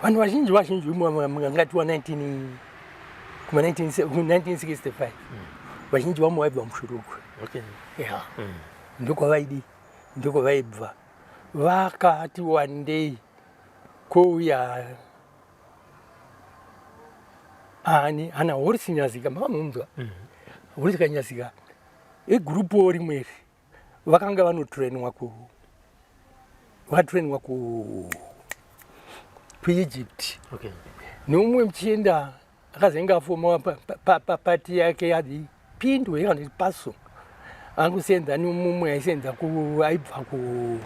Vanhu vazhinji vazhinji mungati wa 19 kuma 1965, vazhinji vamwe vaibva muShurugwa. Ya, ndokwavaidi, ndokwavaibva vakati wandei. Kouya ani ana Horisi Nyazika, makamunzwa? Horisi Kanyazika igurupuwo rimwe iri, vakanga vanotrainwa ku vakatrainwa ku kuEgypt. Neumwe muchienda akazenge afoma pati yake yadi Pindwe kana kuti Paso, angusenza nemumwe aisenza ku aibva ku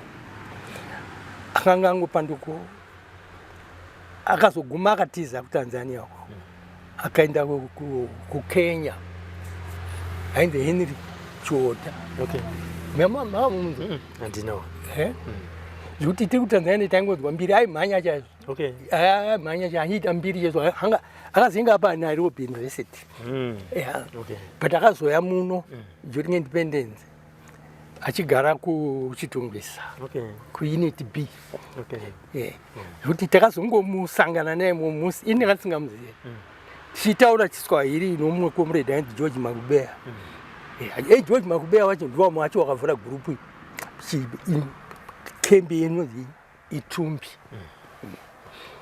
akanga angopanduko, akazoguma akatiza kuTanzania uko, akaenda kuKenya, ainzi Henry Chiota. Mamamunzwa? Handina. Zvekuti tiri kuTanzania taingonzwa mbiri, aimhanya chaizvo. Aimhanya chaizvo, achiita mbiri chaizvo. Anga akazinga pa Nairobi University. Yeah. But akazoya muno during independence achigara kuChitungwiza, kuUnit B. Yeah. Zvekuti takazongomusangana naye mumusi, ini ndanga ndisingamuzivi, tichitaura Chiswahili nomumwe comrade ainzi George Makubeya. Yeah, George Makubeya wacho ndiwo wacho wakavhura gurupu iyi. Kembi inonzi Itumbi.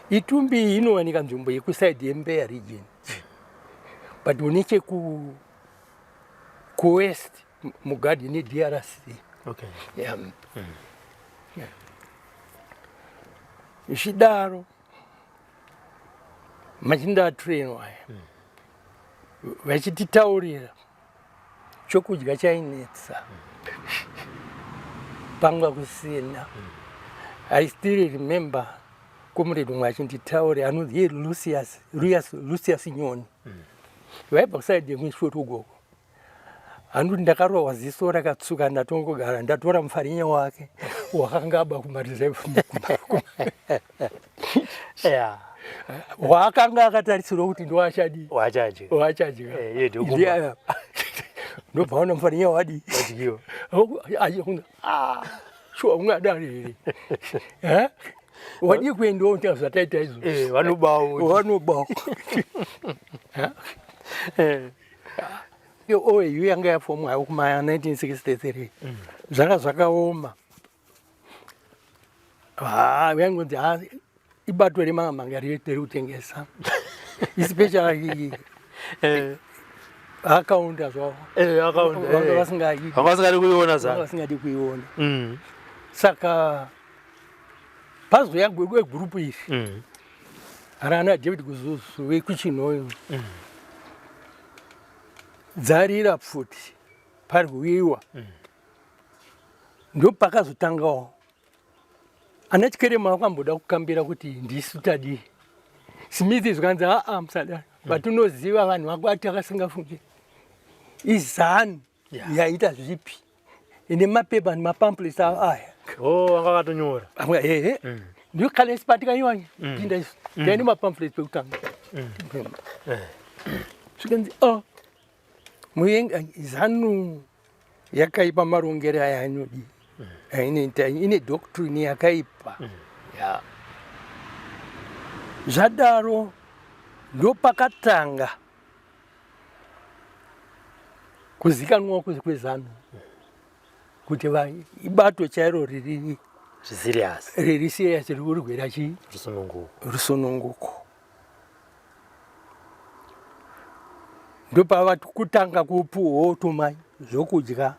Itumbi iyi inowanika nzvimbo yekusaidi yeMbeya region, but necheku kuwest mugadhi neDRC. Yeah. Yeah. Zvichidaro machinda atrainwa aya vachititaurira chokudya chainetsa, panga kusina. I still remember comrade umwe achinditaura anonzi iye Lucius Nyoni, vaibva kusaidi yekuishoti ugoko. Hanoti ndakarohwa ziso rakatsuka, ndatongogara ndatora mufarinya wake wakanga aba kumareserve waakanga akatarisirwa kuti ndoachadii. Wachadya. Wachadya. Eh, iye ndokumba. Ndobva waona mufarinya wadii. Wadyiwa. Ah, shuwa ungadaro here? Eh? Wadii kuendawo kuita zvataita izvo? Eh, vanobawo. Vanobawo. Iyo OAU yanga yafomwa kuma 1963, zvanga zvakaoma. Ha, yangonzi ha ibato remamanga riri kutengesa, especially akaunda zvavo. Akaunda. Vanga vasingadi. Vanga vasingadi kuiona. Vanga Zana. Vasingadi kuiona. Saka pazouya group iri rana David Guzuzu vekuChinhoyi, dzarira pfuti pari kuwiwa, ndopakazotangawo ana Chikerema vakamboda kukambira kuti ndisu tadii. Smith zvikanzi aa, musadaro, vatinoziva vanhu vakwati akasingafungi iZANU yaita zvipi ine mapepa nemapamphlets aya. Oh, vanga vakatonyora. Amwe ehe, ndiyo kana isi patikaiwa pinda isu taine mapamphlets pekutanga. Zvikanzi o muyenga ZANU yakaipa, marongero aya anodi ainoita ine doctrine yakaipa ya. Zvadaro ndopakatanga kuzikanwa kweZANU kuti ibato chairo riri Zviserious. Riri serious, riri kurwira chii? Rusununguko. Rusununguko. Ndopava kutanga kupuhwawo tuma zvokudya,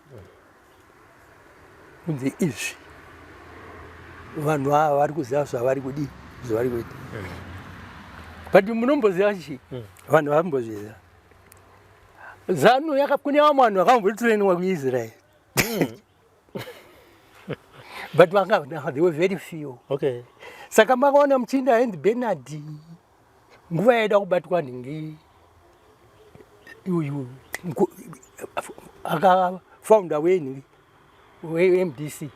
kunzi izvi vanhu ava vari kuziva zvavari kudii, zvavari kuita. But munomboziva chii? Vanhu vambozviziva ZANU kune vamwe vanhu vakambotrainwa kuIsrael, but vanga they were very few. Saka makaona muchinda ainzi Bernard, nguva yaida kubatwa nhingi uyu akafounda wenhingi weMDC.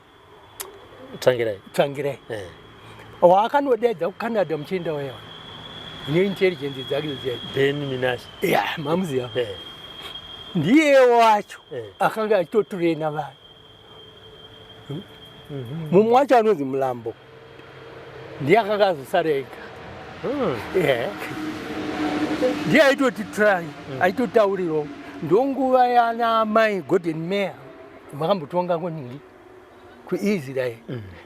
Tsvangirai. Tsvangirai. Waakanodedza kuCanada muchinda wewa neintelligence dzake dziya. Ben Minash. Ya, mamuziva. Ndiye wacho akanga achitotraina vanhu. Mumwe wacho anonzi Mulambo ndiye akanga azosara ega. Ndiye aitoti try aitotaurirawo. Ndonguva yana amai Golda Meir vakambotonga kuningi kuIsrael,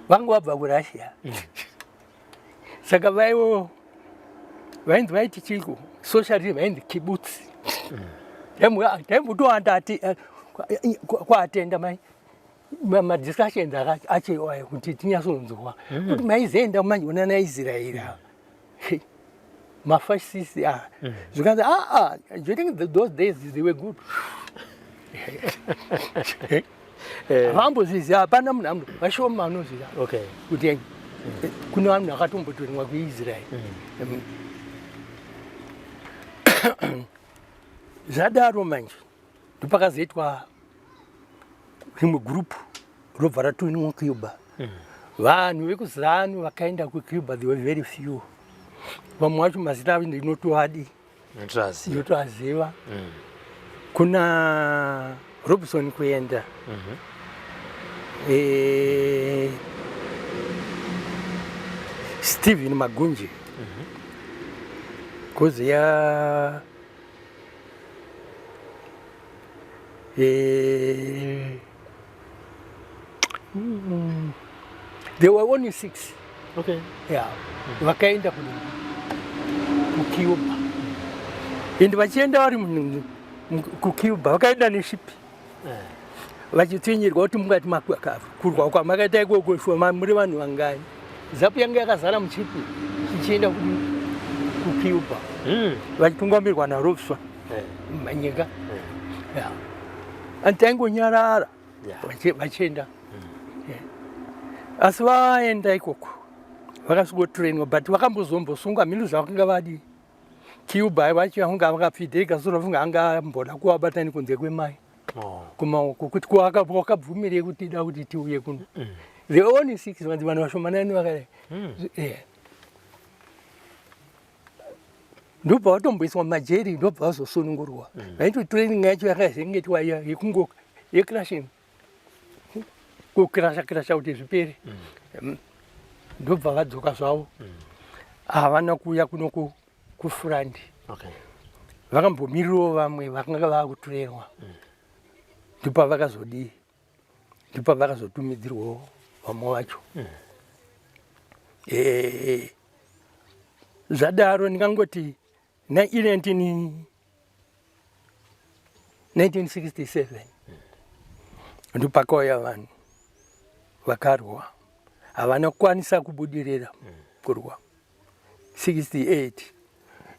vanga vabva kuRussia. Saka vaivo vainzi vaiti chiko socialism, vainzi kibbutz. Taimbotowanda kuatenda mai madiscussions acho ayo kuti tinyatsonzwa kuti maizoenda manje una naIsraeri ava mafascist aya. Zvikanzi aa, during those days they were good. Vambozviziva, hapana munhu amu vashoma anoziva kuti kune vanhu vakatombotorimwa kuIsraeri. Zvadaro manje ndopakazoitwa rimwe gurupu robva ratoinwa Cuba. Vanhu vekuZANU vakaenda kuCuba, they were very few. Vamwe vacho mazita avo ndinotoadi. Ndinotoaziva. Ndinotoaziva. Kuna Robson Kuenda, Stephen Magunje, koziya There were only six. Okay. Yeah. Vakaenda kuCuba. And vachienda vari kuCuba vakaenda neshipi. Vachitsinyirwa kuti mungati kurwa kwamakaita ikoko shoma muri vanhu vangani. Zapu yanga yakazara muchipi ichienda kuCuba. Vachitungamirwa naRobson. Manyika. Yeah. And taingonyarara. Vachienda. Asi vaenda ikoko vakasvikotrainwa, but vakambozombosungwa mhino zvavakanga vadi Cuba vacho vanga vakapfidha ikasora anga amboda kuvabatani kunze kwemai kumaoko kuti wakabvumirei kuti ida kuti tiuye kuno. The only six vanzi vanhu vashomanani vakadai. Ndobva vatomboiswa mumajeri, ndobva vazosunungurwa. Vaiti training yacho yakazengetiwa yekungo yecrushing, kukrasha krasha kuti zvipere. Ndobva vadzoka zvavo, havana kuuya kuno kufront. Vakambomirirawo vamwe vakanga vakutorerwa, ndopavakazodii, ndopavakazotumidzirwawo vamwe vacho. Zvadaro ndingangoti 1967 ndopakauya vanhu vakarwa, havana kukwanisa kubudirira kurwa. 68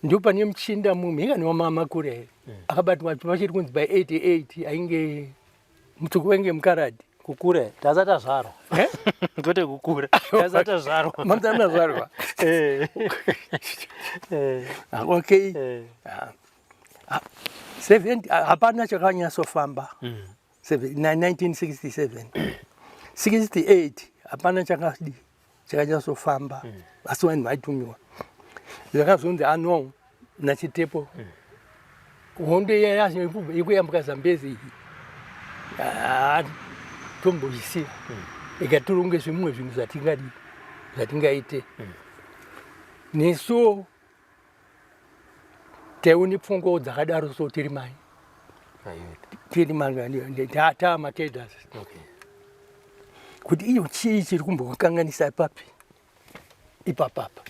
ndopane muchinda mumwe ingani wamamakure here akabatwa vachiri kunzi by 88 ainge mutsvuku wenge mukaradhi. Kukure tasati azvarwa. Kwete kukura, tasati azvarwa. Mamutana azvarwa. Okay. 70 hapana chakanyatsofamba. 1967 68 hapana chakadi chakanyatsofamba, asi vanhu vaitumiwa zvakazonzi ano naChitepo hondo iya yekuyambuka Zambezi iyi tomboisiya, ikatironge zvimwe zvinhu zvatingadi zvatingaite. Nesuwo taione pfungwawo dzakadaro, so tiri mai tiri taamacadres kuti iyo chii chiri kumbokanganisa papi ipapapa.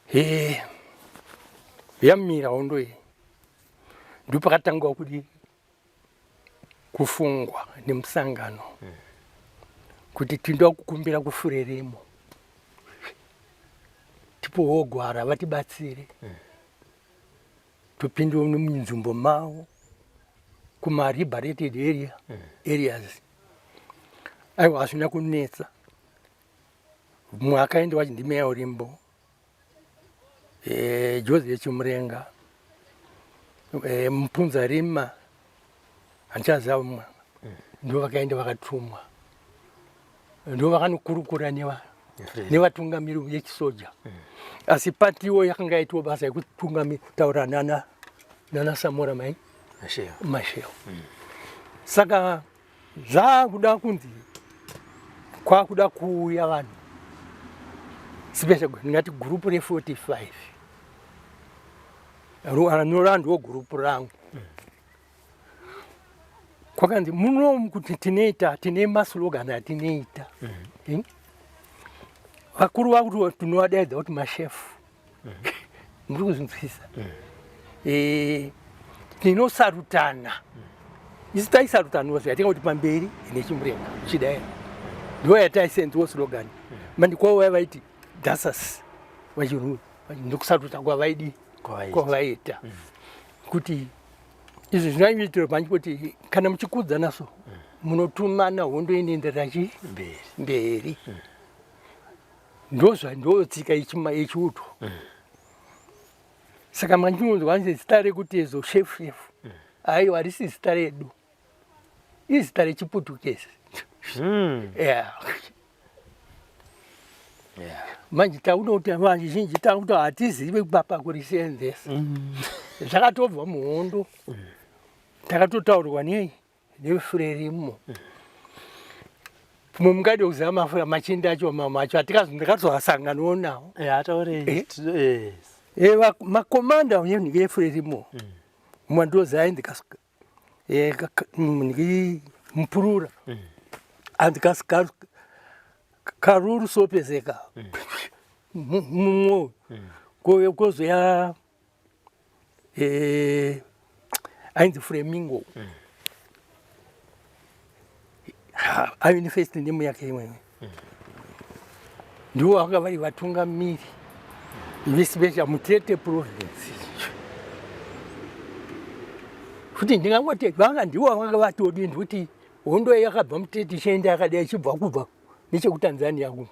He, yamira hondo iyi, ndopakatangwa kudi kufungwa nemusangano kuti tinoda kukumbira kuFrelimo tipowo gwara vatibatsire topinda munzvimbo mavo kumaliberated areas. Aiwa, hazvina kunetsa. Mumwe akaenda wachi ndimeya urimbo, Jose Chimurenga, Mupunza Rima, handichaziva mumwe. Ndo vakaenda vakatumwa, ndo vakanokurukura nevatungamiri vechisoja. Asi patiwo yakanga yaitiwo basa yekutungamira kutaura nana Samora mai Machel. Saka zvakuda kunzi kwakuda kuuya vanhu special, ndingati gurupu re45 anorandiwo gurupu rangu. Kwakanzi munomu kuti tinoita, tine maslogan atinoita. Vakuru vakuti tinovadaidza kuti mashefu, muri kuzvinzwisisa? Tinosarutana isu, taisarutana zvatinga kuti pamberi neChimurenga chidai, ndo yataisenziwo slogan. Mandi kwauya vaiti dasas vachirungu, ndokusaruta kwavaidi kwavaita kuti izvi zvinoitira manje kuti kana muchikudzana so munotumana, hondo inoenderera chi mberi. Ndozva ndotsika yechiuto. Saka mandinonzwa zita rekuti ezo shefu shefu, aiwa, harisi zita redu, izita rechiPutukezi. Yeah. Manje takuda kuti vazhinji takuti hatizive papa kurisenzesa. Zvakatobva muhondo, takatotaurwa nei neFrelimo. Mumwe mungade kuziva mafura machinda acho, mamwe acho ndikazosanganawo nawo. Ataurei. Makomanda yeFrelimo, mumwe ndoziva ainzi Mupurura hanzi karuru sopezeka mumwoyo kozoya eh, ainzi Flamingo aine first name yake imwewe ndiwo vanga vari vatungamiri vespecial mutete province futi ndingangoti vanga ndiwo vanga vatodi ndikuti hondo yakabva mutete ichienda yakadai ichibva kubva nechekutanzania ku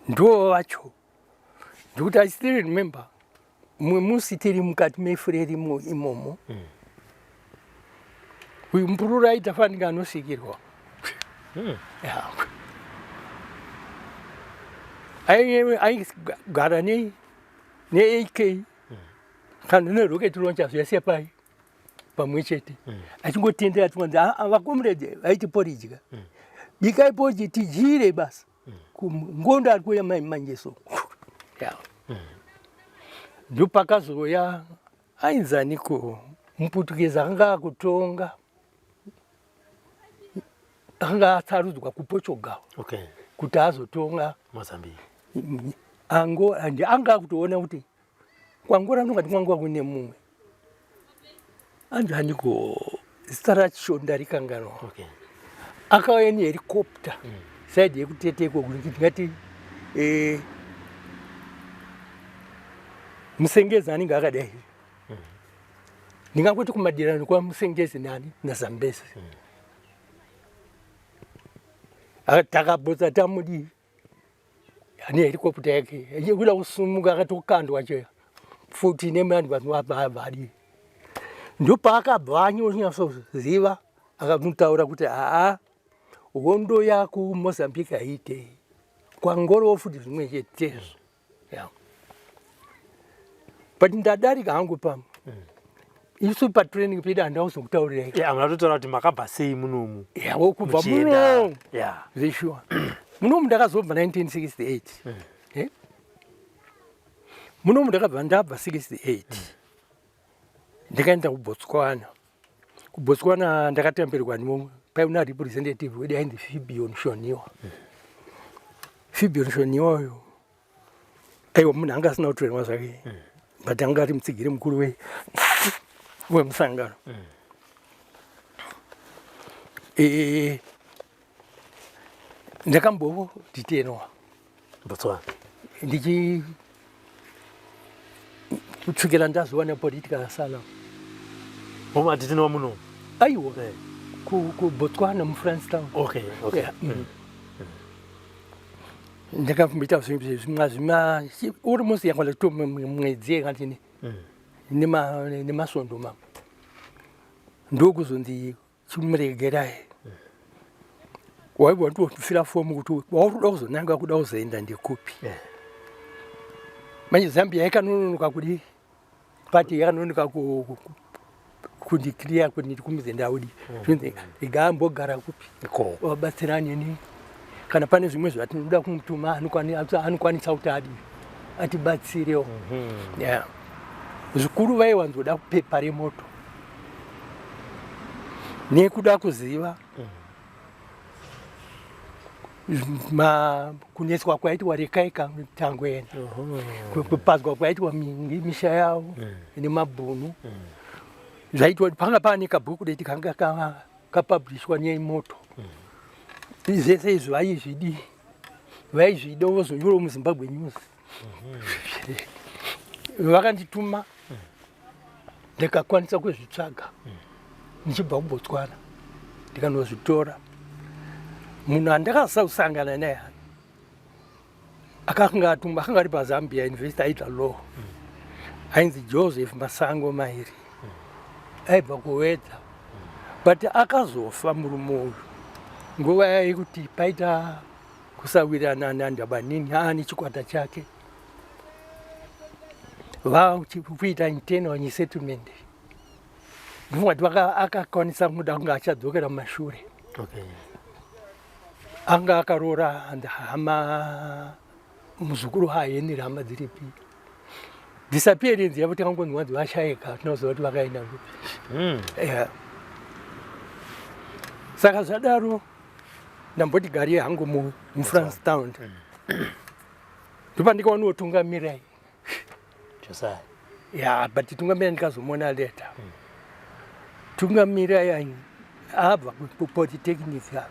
ndiwo vacho ndikuti i still remember mumwe musi tiri mukati mefureri imomo uyu mupururu aita fanika anosvikirwa Yeah. Aigara neAK kana nerocket launcher zvese pai pamwe chete achingotendera tiwanzi vacomrade vaiti porridge ka bikai porridge tidyire basa ngondo ari kuuya mai manje so yeah. Ndopakazouya ainzaniko muputukezi akanga akutonga akanga asarudzwa kuPortugal kuti azotonga Mozambique. Ango andi anga akutoona kuti kwangora ndongati kwangova kune mumwe anzaniko zita racho ndarikanganwa akauya nehelicopter side yekutete iko kuti ndingati eh, musengezi anenge akadai ndingangoti kumadirano kwamusengezi nani nazambezi takabotsa tamudii ane helicopter yake kuda kusumuka akatokandwa che futi nevanhu vavadi ndopaakabva anyonyatsoziva akanotaura kuti haa hondo yakumozambique haiitei kwangorowo futi zvimwe chetezvo yeah. But ndadarika hangu pamwe isu patraining pedu handina kuzokutaurirai. Yeah, munatotaura kuti makabva sei munomu. Yeah, kubva Muchienda. muno zveshuwa munomu ndakazobva 1968 Eh? Munomu ndakabva ndabva 68 ndikaenda kubotswana. Kubotswana ndakatambirwa nemumwe paiona representative wedu ainzi Fibion Shoniwa. Fibion Shoniwa uyo aiwa munhu anga asina kutoenwa zvake but anga ari mutsigiri mukuru wemusangano. Eh, ndakamboditenwa Botswana. Ndichi kusvikira ndazowana political asylum. Mumaditenwa munomu? Aiwa, kubotswana muFrancetown. Okay. Yeah. Ndakamboita zvimwa zvima almost yakwana to mwedzi yakati nemasvondo mamwe ndokuzonzi chimuregerai waibva ndofira fomu kuti wauri kuda kuzonanga kuda kuzoenda ndekupi. Manje Zambia yakanononoka kudi pati yakanonoka kundikiriya kuti ndiri kumuzinda audi zvinzi rega ambogara kupi Ikoko. Wabatsirane neni kana pane zvimwe zvatinoda kumutuma anokwanisa kuti adi atibatsirewo. Yeah. Zvikuru vaiwanzoda kupepa remoto nekuda kuziva kunetswa kwaitwa rekai tangwena kupazwa kwaitwa misha yavo nemabhunu zvaitwa panga pane kabhuku deti kanga kapublishwa nemoto zvese izvi vaizvidi vaizvida vozonyora muZimbabwe News vakandituma ndikakwanisa kuzvitsvaga ndichibva kubotswana ndikanozvitora munhu andakasangana naye akanga atumwa akanga ari pazambia university aita law ainzi Joseph Masango Mairi aibva kuwedza but akazofa murume uyu nguva yekuti paita kusawirirana nandabanini aane chikwata chake vakuita internal settlement ndifungati akakwanisa kuda kunge achadzokera mumashure anga akaroora hama muzukuru hayeneri hama dziripi disappearance yavo tikangonzwa kuti vashayika tinoziva kuti vakaenda kupi. Yeah. Saka zvadaro ndamboti gari hangu muFrance Town. Ndopandikaonawo Tungamirai. Josiah. Ya, but Tungamirai ndikazomuona later. Tungamirai abva kuPolytechnic apa.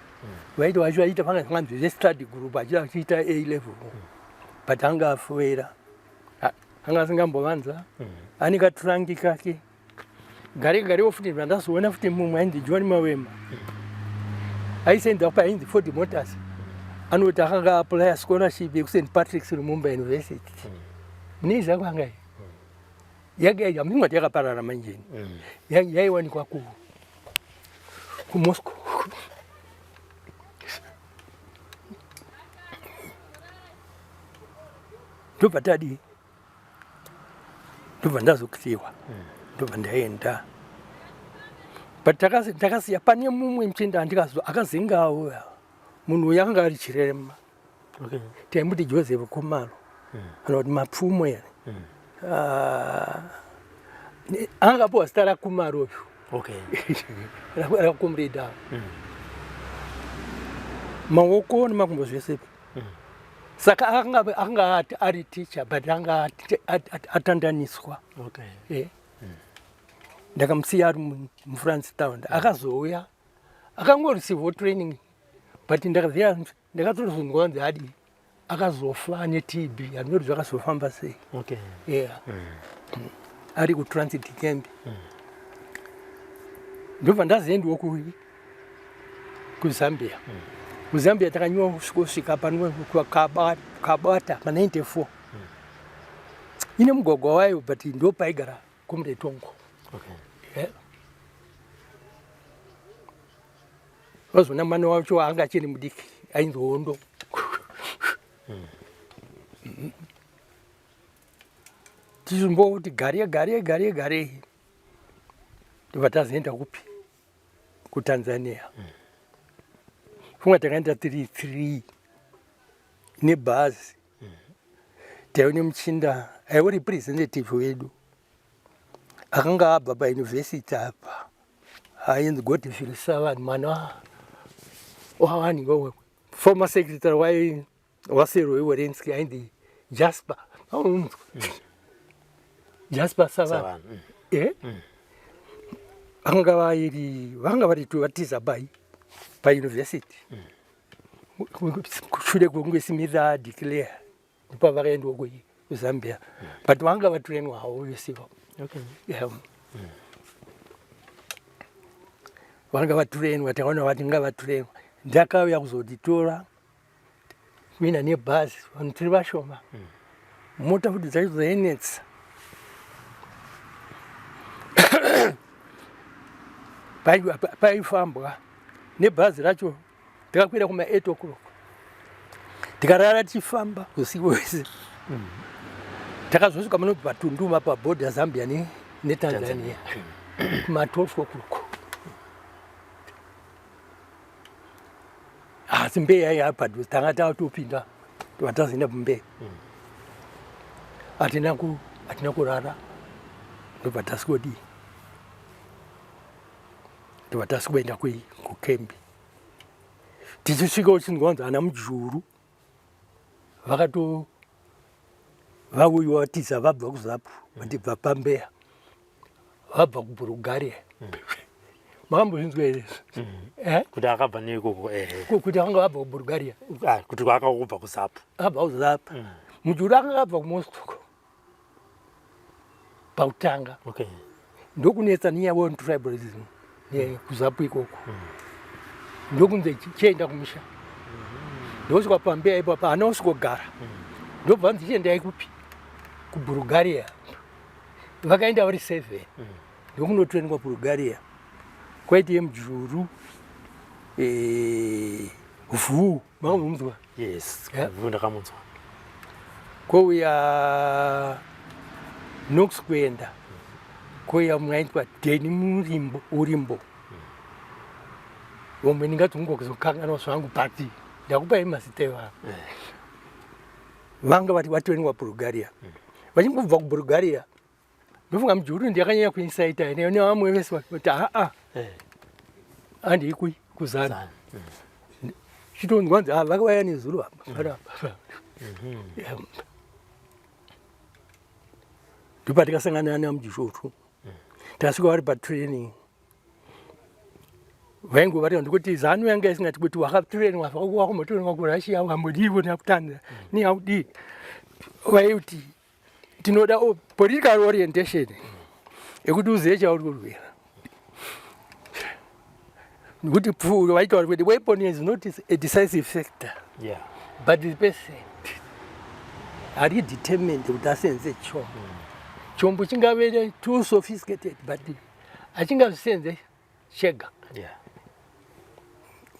Vaiti vacho vaita vanga zvanzi zvestudy group achida achiita A level. But anga afuera. Anga asingambovanza. Ane katurangi kake. Gare garewo futi zvandazoona futi mumwe ainzi John Mawema. Aisenza painzi Ford Motors. Anoti akanga applya scholarship yekuSt Patrick's Lumumba University. Mune kwanga iyi. Yanga hamingati yakaparara manjeni. Yaiwanikwa ku kuMoscow. Ndobva tadii? Ndobva ndazokisiwa. Ndobva ndaenda. But ndakasiya pane mumwe muchinda andikazo akazingawo munhu uyu akanga ari chirema. Okay. Taimuti Joseph Kumalo. Kana kuti Mapfumo here. Anga apiwa zita raKumalo uyu. Okay. Rakumrida. Maoko nemakumbo zvese. Saka akanga ari teacher but anga atandaniswa. Okay. Ndakamusiya ari muFrance Town. Akazouya akangoreceive training but ndakatozonzwa kunzi adi akazofa neTB, handinoti zvakazofamba sei. Okay. Yeah. Ari kutransit camp. Ndobva ndazoendawo kuZambia. KuZambia takanyiwa kusvika pano Kabata pa 94. Ine mugwagwa wayo but ndo paigara Comrade Tongo. Okay. Yeah. Vazoona mwana wacho anga achiri mudiki ainzi Hondo. Tichimboti gare gare gare gare ndobva tazoenda kupi? KuTanzania. Funga takaenda tiri 3 nebhazi. Taive nemuchinda aiva representative wedu akanga abva pauniversity apa ainzi Godfrey Savan, mwana wavanhu former secretary waSerway Werenski ainzi Jasper. Aunzwa Jasper Savan. Savan. Vanga vairi vanga vari vatiza pai pauniversity kushure kwekunge Smith adeclare ndipo vakaendwa kuZambia, but vanga vatrainwa havo vese. Okay. Yeah. Vanga vatrainwa, takaona vati ngavatrainwa. Ndakauya kuzotitora kuina nebhazi, vanhu tiri vashoma, mota futi dzacho dzainetsa. Paifambwa nebhazi racho takakwira kuma 8 o'clock, tikarara tichifamba usiku wese. Takazosvika munobva paTunduma pabhodha Zambia neTanzania kuma 12 o'clock, asi Mbeya yaiya padhuze, tanga tatopinda vatazoenda kuMbeya. Hatina kurara, ndobva taswodii, ndobva tasikuenda kukembi. Tichisvika uchinzwa kunzi ana Mujuru vakato vauyiwa vatiza vabva kuZapu, vachibva paMbeya, vabva kuBulgaria. Makambozvinzwa here izvi? Eh? Kuti akabva neikoko, ehe. Kuti vanga vabva kuBulgaria. Ah, kuti akakubva kuZapu. Akabva kuZapu. Mujuru akanga abva kuMoscow pakutanga. Ndokunetsa nenyaya yetribalism kuZapu ikoko, ndokunze chienda kumusha, ndosvika paMbeya ipapo haana kusvikogara, ndobva nzi chiendai kupi? KuBulgaria. Vakaenda vari seven, ndokunotrainwa Bulgaria. Kwaiti yeMujuru, Vhu, makambomunzwa? Yes. Yeah. Vhu ndakamunzwa. Kwouya Nox kuenda, kwouya mumwe aitwa Deni Murimbo Urimbo. Vamwe ndingati ungozokanganwa zvangu, but ndakupai mazita ivavo vanga vati vatoendwa Bulgaria. Vachingobva kuBulgaria, ndofunga Mujuru ndiyakanyanya kuinsaita nevamwe vese kuti aa, handii. Kuzanu chitonzwa nzi ah, vakauya nezuro apa panapa. Ndopatikasangana naMujishoto, tasvika vari patraining, vaingovati ndikuti Zanu yanga isingati kuti wakatrainwa, wakambotrainwa kuRussia, wakambodii nakutanza neaudii, vaiti tinoda political orientation yekuti uzive chauri kurwira, nekuti pfuuro vaitaura kuti weapon is not a decisive factor, but the person ari determined kuti asenze chombo. Chombo chingave too sophisticated, but hachingazvisenze chega.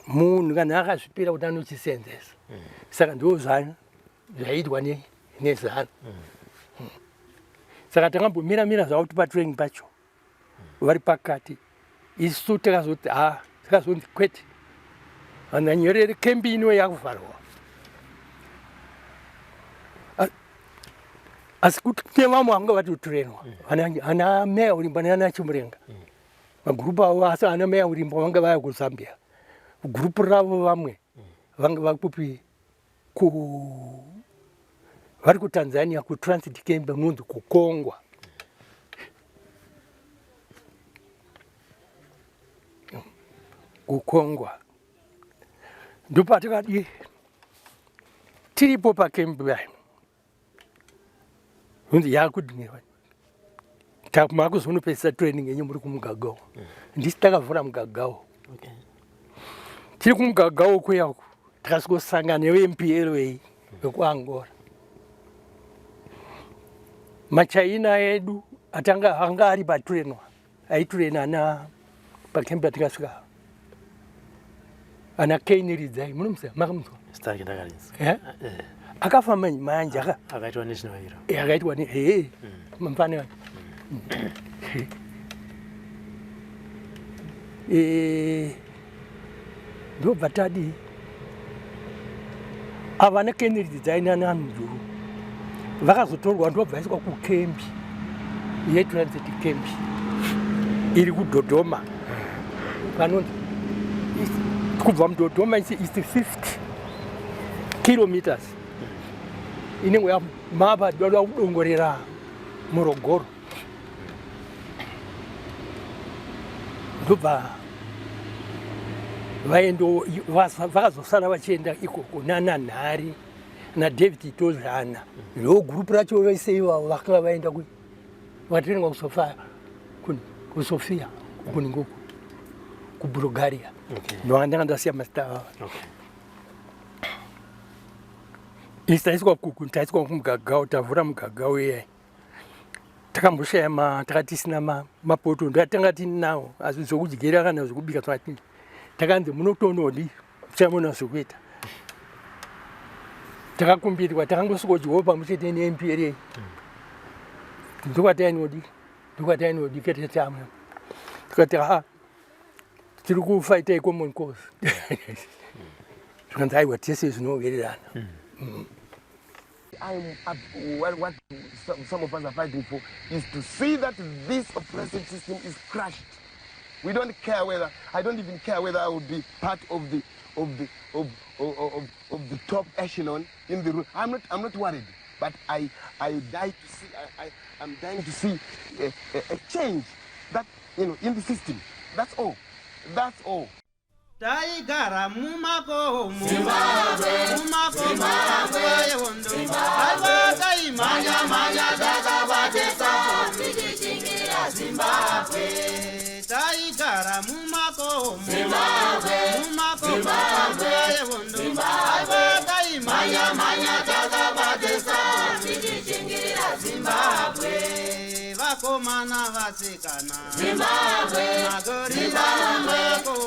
Munhu kana akazvipira kuti anochisenzesa. Saka ndo zvaiitwa neZanu. Saka takambomira mira zvavo kuti patraining pacho vari pakati, isu takazoti ha, takazonzi kwete, vananyorere kembi ino yakuvharwa, asi kuti kune vamwe vanga vatotrainwa, ana Meya Urimba neana Chimurenga, magurupu avo, asi ana Meya Urimba vanga vaya kuZambia, gurupu ravo, vamwe vanga vakupi ku vari kuTanzania, kutransit camp munonzi kuKongwa. KuKongwa ndopatakadi tiripo pakembi vayo, unzi yakudiniwa, makuzonopedzisa training yenyu muri kumugagawo. Ndisi takavhura mugagawo. Tiri kumugagawo kuya uku, takasvikosangana neveMPLA vekuAngola, maChina edu atanga anga ari patrainwa, aitraina ana pakembi atikasvika, ana Kaini Ridzai, munomuziva, makamunzwa? Zita rake ndakarinzwa. Eh? Akafa manje aka Akaitwa national hero. Akaitwa ne he mafana. Ndobva tadii, ava neKennedy Dzidzai nanamujuru vakazotorwa, ndobva vaiswa kukembi yetransit camp iri kuDodoma, panonzi kubva muDodoma isi 50 kilometers, inenge mava doda kudongorera Morogoro. Ndobva vaendo, vakazosara vachienda ikoko nana Nhari naDavid Tozana, ndo gurupu racho vese ivavo vakanga vaenda vatoendwa kuSofia, kuSofia kuningoku kuBulgaria. Ndovandanga ndasiya mazita ava. Isi taiswa kuku, taiswa kumugagao, tavhura mugagao iyai, takamboshaya ma taka tisina mapoto, ndatanga tinawo, asi zvokudyira kana zvokubika twati takanzi munotonodi muchamona zvokuita. Takakumbirwa, takangosvika pamwe chete neMPLA, ndokwatainodi ndokwatainodi kete tamwe, tikati ha, tiri kufaita common cause. Zvikanzi aiwa, tese zvinowirirana. I'm up, what some of us are fighting for is to see that this oppressive system is crushed. We don't care whether, I don't even care whether I will be part of the top echelon in the room. I'm not worried, but I die to see, I'm dying to see a change that in the system. That's all. That's all. Taigara mumakomo, mumakomo, nguva yehondo, aiwa taimhanya mhanya takabatesa tichichingira Zimbabwe. Taigara mumakomo, mumakomo, nguva yehondo, aiwa taimhanya mhanya takabatesa tichichingira Zimbabwe. Vakomana, vasikana, Zimbabwe, magorira mumakomo.